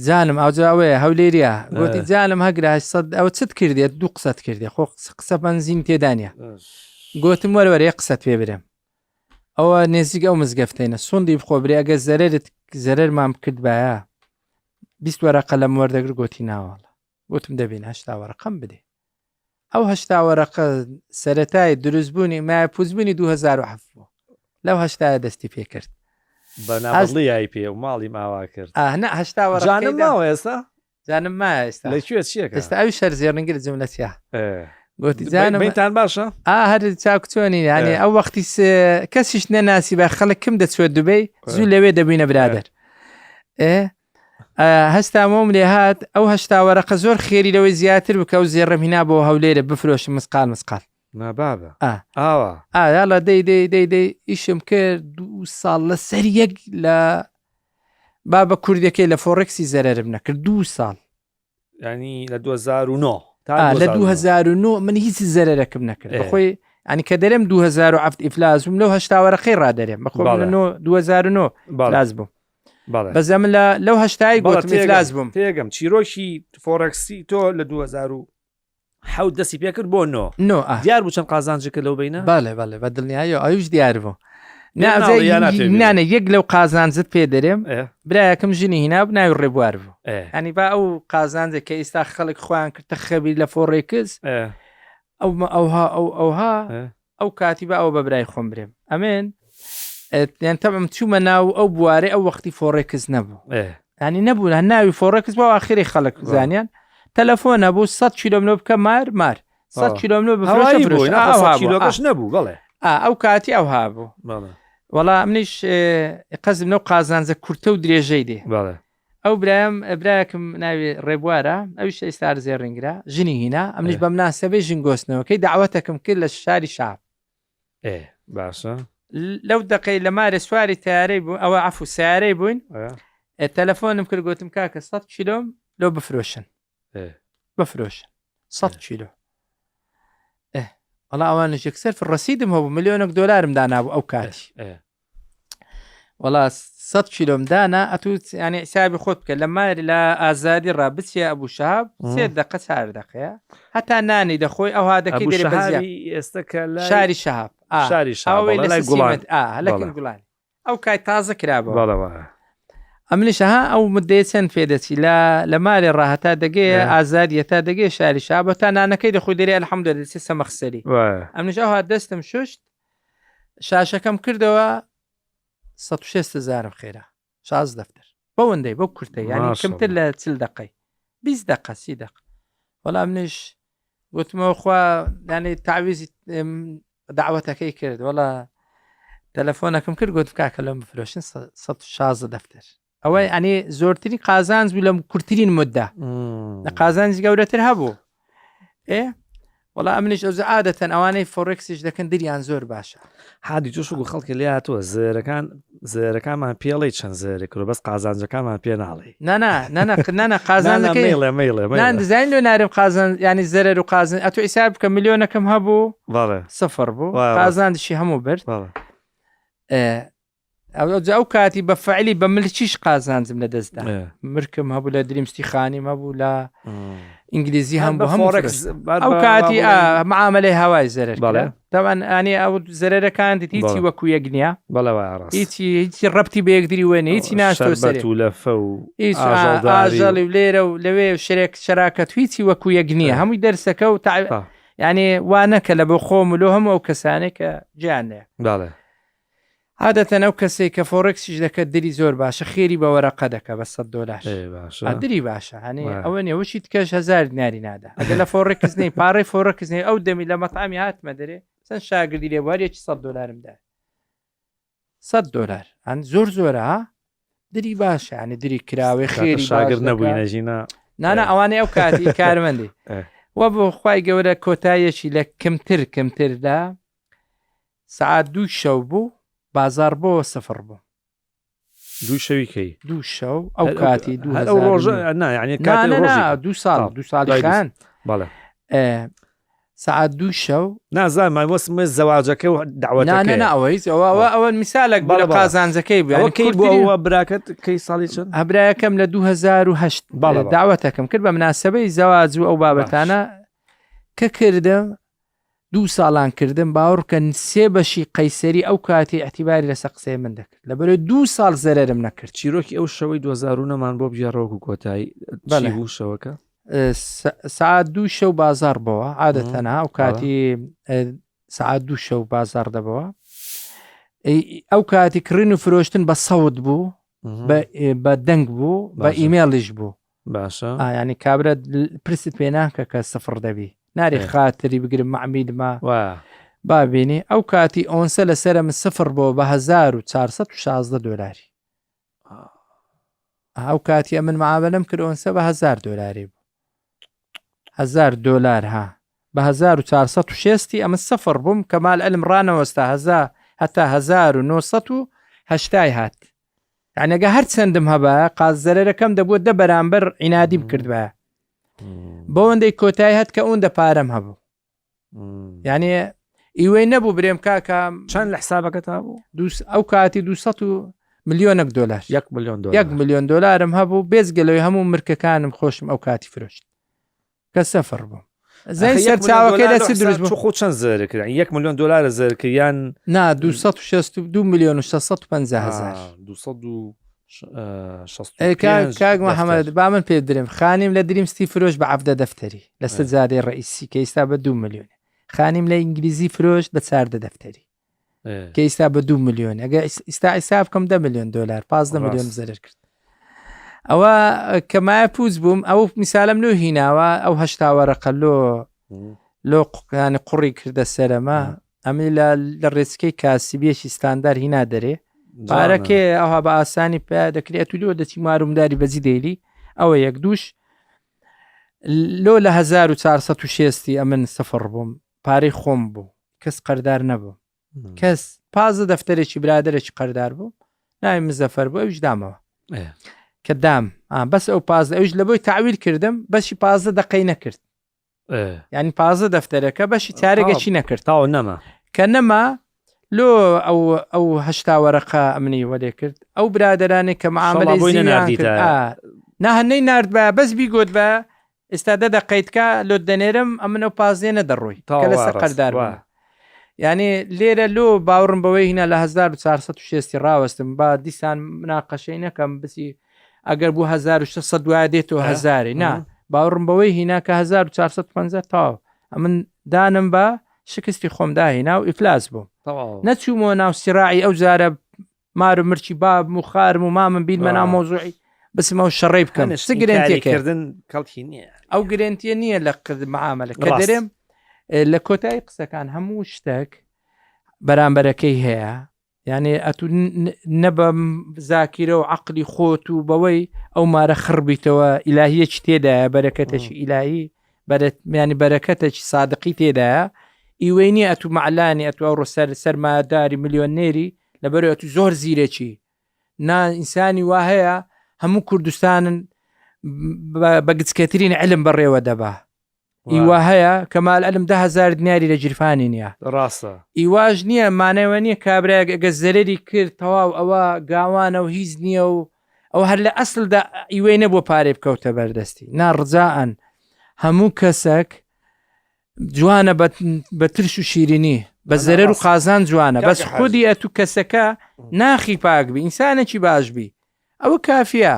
جانم ئاوجا ئەوەیە هەولێریە گۆتی جانم هەگرا 800 ئەوە چت کردێت دوو قسەت کردێ خۆ قسە بەنزین تێدانە گۆتم وەرەوەرە یەک قسەت پێ برێم ئەوە نێزیک ئەو مزگەفتێنە سوندی بخۆ برێ ئەگەر زەرەرت زەرەرمان بکردبایە 20 وەرەقە لەم وەردەگر گۆتی ناوەڵە گوتم دەبین هەشتا وەرەقەم بدێ ئەو هەشتا وەرەقە سەتای دروستبوونی مایە پوزبوونی 2007 بوو لەو هەشتایە دەستی پێکرد
بەناڵی یای پێ و ماڵی ماوا کرد
ئانا هەشتا
وەرەقەی ماوە ئێستا
جانم مایە ئێستا
لە کوێ چیەکە
ئێستا ئەوی شەر زێڕنگر جملە چیا گوتی جانم
بینتان باشە
ئا هەر چاک چۆنی یانێ ئەو وەختی کەسیش نەناسی بە خەڵک کم دەچوە دوبەی زوو لەوێ دەبینە برادەر ئێ هەستامەوەم لێ هات ئەو هەشتا وەرەقە زۆر خێری لەوەی زیاتر بکە و زێڕم هینا بۆ هەولێرە بفرۆشم مسقال مسقال
نابابە
ئا
ئاوا
ئا یاڵا دەی دەی دەی دەی ئیشم کرد دوو ساڵ لەسەر یەک لە با بە کوردەکەی لە فۆڕکسی زەرەرم نەکرد دوو ساڵ
ینی لە 2009
تا لە 2009 من هیچ زەرەرەکم نەکرد بەخۆی ینی کە دەرێم 2007 ئیفلاس بووم لەو هەشتا وەرەقەی ڕادەرێم بەخۆ 2009 لاز بووم بەزە من لە لەو هەشتای گوتم ئیفلاس بووم
تێگەم چیرۆکی فۆڕکسی تۆ لە 2000 حەوت دەستی پێکرد بۆ نۆ
نۆ ئا.
دیار بوو چەند قازانجی کرد لەو بینە
بەڵێ بەڵێ بە دڵنیاییەوە ئەویش دیار بوو
پێت ناڵێ یا ناتەوێ بیڵێ؟
نانە یەک لەو قازانجت پێ دەرێم
ئێ،
برایەکەم ژنی هینا بوو ناوی ڕێبوار بوو
ئێ،
ینی با ئەو قازانجێک کە ئێستا خەڵک خۆیان کردە خەبیر لە فۆڕێکس
ئێ،
ئەو ئەوها ئەو ئەوها
ئێ.
ئەو کاتی بە ئەوە بە برای خۆم برێم ئەمێن یان تەبم چوومە ناو ئەو بوارەی ئەو وەختی فۆڕێکس نەبوو ینی نەبوو هەر ناوی فۆڕێکس بۆ ئاخری خەڵک زانیان تەلەفۆن هەبوو 100 کیلۆمنۆ بکە مار مار 100 کیلۆمنۆ بفرۆشە فرۆش
کیلۆکەش نەبوو بەڵێ
ئەو کاتی ئەو هابوو وەڵا منیش قەزم لەو قازانجە کورتە و درێژەی دێ ئەو برایم برایەکم ناوی ڕێبوارە ئەویش ئێستا زێڕینگرە ژنی هینا ئەمنیش بە مناسەبەی ژن گۆستنەوەکەی داوەتەکەم کرد لە شاری شاب
باشە
لەو دقەی لە مارێ سواری تیارەی بوو ئەوە عفو سیارەی بووین تەلەفۆنم کرد گوتم کاکە 100 کیلۆم لۆ بفرۆشن بفرۆشن 100 کیلۆ وەڵا ئەوانش یەکسەر ڕسیدم هەبوو ملیۆنێک دۆلارم دانابوو ئەو کاتی وەڵا 100 کیلۆم دانا ئەتو ینی حسابی خۆت بکە لە ماری لە ئازادی ڕا بچێ ئەبوو شەهاب سێ دقە چار دقەیە هەتا نانی دەخۆی ئەوها دەکەی دەرێ بەزیاد
ئێستا کە
شاری شەهاب
شاری شەهاب لای گوڵان
لەکن گوڵان ئەو کای تازە کرابەوە. ئەمنیش ها ئەو مدەیە چەند پێدەچی لە لە مالێ ڕا هەتا دەگەیە
ئێ.
ئازادی هەتا دەگەیە شاری شا بە تا نانەکەی دەخۆی دەرێ الحمدلله دەچێ سەمەخسەری
وایە.
ئەمنیش ئەوها دەستم شوشت شاشەکەم کردەوە 160 هزارم خێرا 16 دەفتەر بەوەندەی بەو کورتە یعنی
ماشاءالله.
کەمتر لە 40 دقەی 20 دقە 30 دقە وەڵا منیش گوتمەوە خوا یعنی تعویزی ئم، داوەتەکەی کرد وەڵا تەلەفۆنەکەم کرد گوتم کاکە لەم بفرۆشن 116 دەفتەر ئەوە ئەنی زۆرترین قازانج بوو لە کورتترین مدە لە قازانج گەورەتر هەبوو ئێ وەڵا ئەمنیش ئەو عادەتەن ئەوانەی فۆڕێکسیش دەکەن دریان زۆر باشە
حادی جوش و خەڵکی لێ هاتووە زێرەکان زێرەکانمان پێڵی چەند زێرە کرد بەس قازانجەکانمان پێ ناڵێ
نانا نانا نانا قازانەکەی
مەیڵێ مەیڵێ
نان دزانین لۆ نارم قازان ینی زەرەر و قازن ئەتو حیساب بکە ملیۆنەکەم هەبوو
بەڵێ
سفر بوو
وایە، ڕاست.
قازاندشی هەموو برد
بەڵێ
ئێ، ئەو ئەو کاتی بە فعلی بە ملچیش قازانجم لە دەستدا مرکم هەبوو لە دریمستی خانیم هەبوو لە ئینگلیزی هەم بۆ هەموو ئەو کاتی معاملەی هەوای زەرەر
بەڵێ.
تاوان ئەنی ئەو زەرەرەکان دیت هیچی
بەڵێ.
وەکو یەک نییە
بەڵێ وایە ڕاست
هیچی هیچی ڕەبتی بە یەکدری وێنە هیچی ناشتۆ
شەربەت
سەرێ
و لەفە و
هیچ
ئاژەڵداری و-
ئاژەڵی و لێرە و لەوێ و شرێک شەراکەت هیچی وەکو یەک نییە
ئە.
هەمووی دەرسەکە و تع...
تا.
یعنی وا نەکە لە بۆ خۆم و لۆ هەموو ئەو کەسانێک کە گیان لێ
بەڵێ
عادەتەن ئەو کەسەی کە فۆڕێکسیش دەکات دری زۆر باشە خێری بە وەرەقە دەکە بە 100 دۆلار
ئێ باشە
آ، دری باشە هەنێ
وایە.
ئەوە نیە وشی تکەش هەزار دیناری نادا ئەگەر لە فۆڕێکس نەی پارەی فۆڕێکس نەی ئەو دەمی لە مەتعەمی هاتمە دەرێ چەند شاگردی لێ بوو هەر یەکی 100 دۆلارم دا 100 دۆلار هەن زۆر زۆرە ها دری باشە یعنی دری کراوێ
کاکە
خێری باش
شاگرد
دەکا.
نەبووی نەژینا
نانا
ئێ.
ئەوانەی ئەو کاتی کارمەندی
ئێ.
وە بۆ خوای گەورە کۆتاییەکی لە کەمتر کەمتردا سەعات دووی شەو بوو بازاڕ بۆ سفڕ بوو.
دووی شەوی کەی؟
دوو شەو ئەو کاتی دوو
هەر ئەو ڕۆژە نا یعنی کاتی
نا
ڕۆژی
نا دوو ساڵ
تاو.
دوو ساڵی
دوای دوو
خان
بەڵێ
ئێ، سەعات دوو شەو
نازانم من وەسم وێ زەواجەکە و
نا نا
دەعوەتەکەیە
نا ئەوە هیچ ئەوە ئەوە ئەوە میسالێک بوو
بەڵێ،
لە
بەڵێ.
قازانجەکەی بوو
ئەوە
یعنی
کەی بوو
کورتترین
ئەوە براکەت کەی ساڵی چەند
هەبرایەکەم لە 2008
بەڵێ، بەڵێ.
داوەتەکەم کرد بە مناسبەی زەواج و ئەو بابەتانە کە کردم دوو ساڵان کردم باوەڕکەن سێ بەشی قەیسەری ئەو کاتی ئیعتیباری لەسەر قسەی من دەکرد لەبەرئەوەی دوو ساڵ زەرەرم نەکرد.
چیرۆکی ئەو شەوەی 2009 مان بۆ بگێڕەوە وەکو کۆتایی چی
بەڵێ.
بوو شەوەکە؟
سەعات دوو شەو بازاڕ بەوە عادەتەن ها ئەو کاتی سەعات دوو شەو بازاڕ دەبەوە ئەو کاتی کڕین و فرۆشتن بە سەوت بوو بە دەنگ بوو بە ئیمێڵیش بوو
باشە
ینی کابرا پرست پێ ناکە کە سفر دەبی ناری خاتری بگرم معمیلمە بابینی ئەو کاتی ئۆنسە لەسرە من سفر بۆ بە 1416 دلاری ئەو کاتی من معاملەم کرد ئۆنسە بە 1000 دلاری بوو هزار دلار ها بە 1460 ئەمە سفر بووم کەمال ئەلم ڕانەوەستا هەزا هەتا 1970 هات یعنی ئەگە هەر چەندم هەبایە قاز زەرەرەکەم دەبووە دە بەرامبەر عینادیم کردبایە بەوەندەی کۆتایی هەت کە ئەوەندە پارەم هەبوو یعنی ئیوەی نەبوو برێم کاکە
چەند لە حسابەکە تا بوو
ئەو کاتی 200 و ملیۆنێک دلار
یەک میلیۆن دلار
یەک میلیۆن دلارم هەبوو بێزگەلەوەی هەموو مرکەکانم خۆشم ئەو کاتی فرۆشت کە سەفر بووم زەین سەرچاوەکەی لە چ دروست بوو
خۆ چەند زەرر کرد یەک میلیۆن دلار زەرر کرد یان
نا 262 میلیۆن و 650 هزار
265
کاک محەممەد با من پێ درم خانیم لە دریم ستی فرۆش بە عەفدە دەفتەری لەسەر جادەی ڕئیسی کە ئیستا بە 2 میلیۆن خانیم لە ئینگلیزی فرۆش بە چاردە دەفتەری کە ئیستا بە دو میلیۆن ئەگە ئیستا حیساب بکەم دە میلیۆن دلار پازدە میلیۆن زەرەر کرد ئەوە کە مایە پوچ بووم ئەو میسالم لۆ هیناوە ئەو هەشتا وەرەقە لۆ لۆ قوکانی قوڕی کردە سەرەمە ئەمی لە لە ڕێچکەی کاسبیەکی ستاندار هینا دەرێ پارەکێ ئەوها بە ئاسانی پیا دەکرێت و لۆ دەچی مارومداری بەجی دێلی ئەوە یەک دووش لۆ لە 1460 ئەمن سفر بووم پارەی خۆم بوو کەس قەردار نەبوو کەس پازە دەفتەرێکی برادێکی قەردار بوو ناوی مزەفەر بوو ئەوش دامەوە کە دام بەس ئەو پازە ئەوش لە بۆی تعویل کردم بەشی پازە دقەی نەکرد ینی پازە دەفتەرەکە بەشی چارێگەچی نەکرد
تاو نەما
کە نەما لۆ ئەو ئەو هەشتا وەرەقە ئەمنی وەلێ کرد ئەو برادرانێک کە معاملەی
بۆی
زیویان
نەناردیتە.
کرد ناهنەی نرد بە بەس بیگوت بە ئێستا دە دەقەی تکا لۆت دەنێرم ئەمن ئەو پازدەیە نەدەڕۆی
تەواو
کە
وا
لەسەر
ڕاست،
قەردار
وا.
بووم. یعنی لێرە لۆ باوەڕم بەوەی هینا لە 1460 ڕاوەستم با دیسان مناقەشەی نەکەم بسی ئەگەر بوو 1600 دوایە دێتەوە هەزارێ نا باوەڕم بەوەی هینا کە 1450 تاو ئەمن دانم بە شکستی خۆم داهینا و ئیفلاس بوو نەچوومەوە ناو سیراعی ئەو جارە مار و مرچی بابم و خارم و مامم بیرمە ناو مۆزوعی بسم ئەو شەڕەی بکەم چ گرنتیەکردن
کەڵکی نییە
ئەو گرنتیە نییە لە قرد معاملە کە دەرێم لە کۆتایی قسەکان هەموو شتێک بەرامبەرەکەی هەیە یعنی ئەتو نە بە زاکیرە و عقلی خۆت و بەوەی ئەو مارە خڕبیتەوە ئیلاهیەکی تێدایە بەرەکەتێکی ئیلاهی ینی بەرەکەتێکی سادقی تێدایە ئیوەی نییە ئەتو معلانی ئەتو ئەوڕۆ سەر سەرمایەداری ملیۆنێری لەبەر ئەتو زۆر زیرەکی نا ئینسانی وا هەیە هەموو کوردستانن بە گچکەترین علم بەڕێوە دەبا ئیوا هەیە کەمال علم دههزار دیناری لە گیرفانی نییە
ڕاستە
ئیواش نییە مانەوە نییە کابراەک ئەگە زەرری کرد تەواو ئەوە گاوانە و هیچ نییە و ئەو هەر لە ئەسلدا ئیوەی نەبووە پارەی بکەوتە بەردەستی نا ڕجاءەن هەموو کەسەک جوانە بە ترش و شیرینی بە زەرەر و قازان جوانە بەس خودی ئەتو کەسەکە ناخی پاک بی ئینسانێکی باش بی ئەوە کافیە.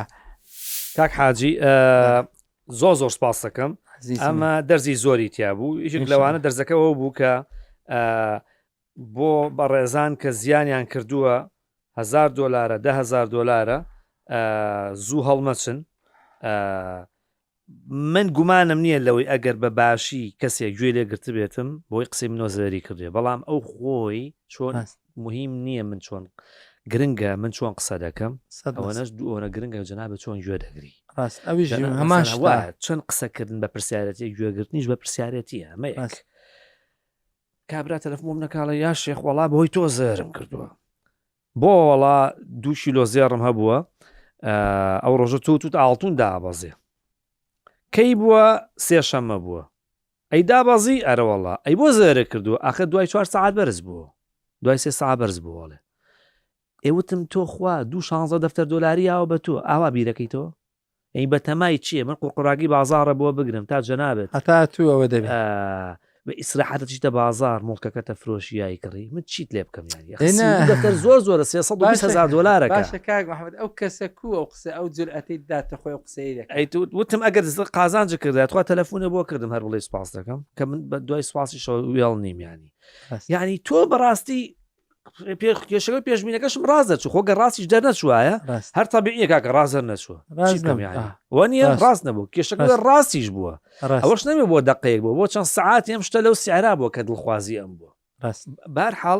کاک حاجی زۆر زۆر سپاس دەکەم ئەمە دەرزی زۆری تیا بوو یەکێک لەوانە دەرزەکەەوە بوو کە بۆ بەڕێزان کە زیانیان کردووە هزار دۆلارە دههزار دۆلارە زوو هەڵمەچن من گومانم نییە لەوەی ئەگەر بە باشی کەسێک گوێ لێ گرتبێتم بۆی قسەی منۆ زەرەری کردێ بەڵام ئەو خۆی چۆن مهم نییە من چۆن گرنگە من چۆن قسە دەکەم ئەوەنەش دوو ئەوەنە گرنگە جەنابت چۆن گوێ دەگری
ڕاست ئەویش هەمان
شتە چۆن قسەکردن بە پرسیارەتی گوێگرتنیش بە پرسیارەتیە ئەمە یەک کابرا تەلەفۆن نەکاڵە یا شێخ وەڵا بەهۆی تۆ زەرم کردووە بۆ وەڵا دوو کیلۆ زێڕم هەبووە ئەو ڕۆژە تۆ توت ئاڵتون دابەزێ کەی بووە سێشەممە بووە ئەی دابەزی ئەرەوەڵا ئەی بۆ زێرە کردووە ئاخر دوای چوار سەعات بەرز بووە دوای سێ سەعات بەرز بووەڵێ ئێوتم تۆ خوا دوو شانزە دەفتەر دۆلاری یاوە بە تۆ ئاوا بیرەکەیتەوە ئەی بەتەمای چییە من قوڕقوڕاگی بازاڕە بۆ بگرم تا جەنابت
هەتا تو ئەوە دەبێ
بە ئیسراحەتە چیتە بازاڕ موڵکەکەتە فرۆشی یای کڕی من چیت لێ بکەم یانی دەفتەر زۆر زۆرە 320 هەزار دۆلارەکە
باشە کاک محمد ئەو کەسە کو ئەو قسە ئەو جورئەتەی داتە خۆی ئەو قسەی دەکات
ئەی تو وتم ئەگەر قازانج کردای تخوا تەلەفونە بۆ کردم هەر بڵێ سپاس دەکەم کە من بە دوای سپاسیشەوە وێڵ نیم یانی یعنی تۆ بەڕاستی کێشەکە پێشبینەکەشم ڕاست دەرچوو خۆ گەر ڕاستیش دەرنەچوایە هەر تەبیعیە کاکە ڕاست دەرنەچووە وەنیە ڕاست نەبوو کێشەکە ڕاستیش بووە ئەوەش نەبێ بۆ دقەیەک بوو بۆ چەند سعات ئەم شتە لەو سعرا بووە کە دڵخوازی ئەم بووە بار حاڵ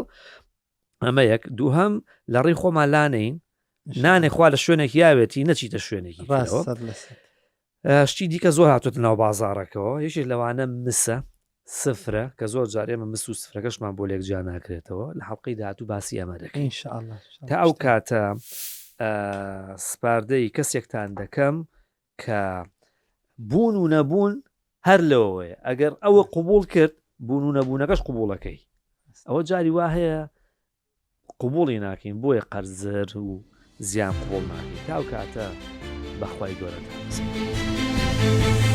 ئەمە یەک دووهەم لە ڕێی خۆمان لانین نانێ خوا لە شوێنێک یاوێتی نەچیتە شوێنێکی شتی دیکە زۆر هاتووەتە ناو بازاڕەکەوە، یەکێک لەوانە مسە، سفرە، کە زۆر جار ئێمە مس و سفرەکەشمان بۆ لێک جیا ناکرێتەوە، لە حەڵقەی داهاتوو باسی ئەمە دەکەین.
ان شاء اللە.
تا ئەو کاتە سپاردەی کەسێکتان دەکەم کە بوون و نەبوون هەر لەوەیە، ئەگەر ئەوە قبوڵ کرد بوون و نەبوونەکەش قبوڵەکەی. ئەوە جاری وا هەیە قبوڵی ناکەین بۆیە قەرزر و زیان قبوڵ ناکەین تا ئەو کاتە بەخوای گەورەتان بسپێرم.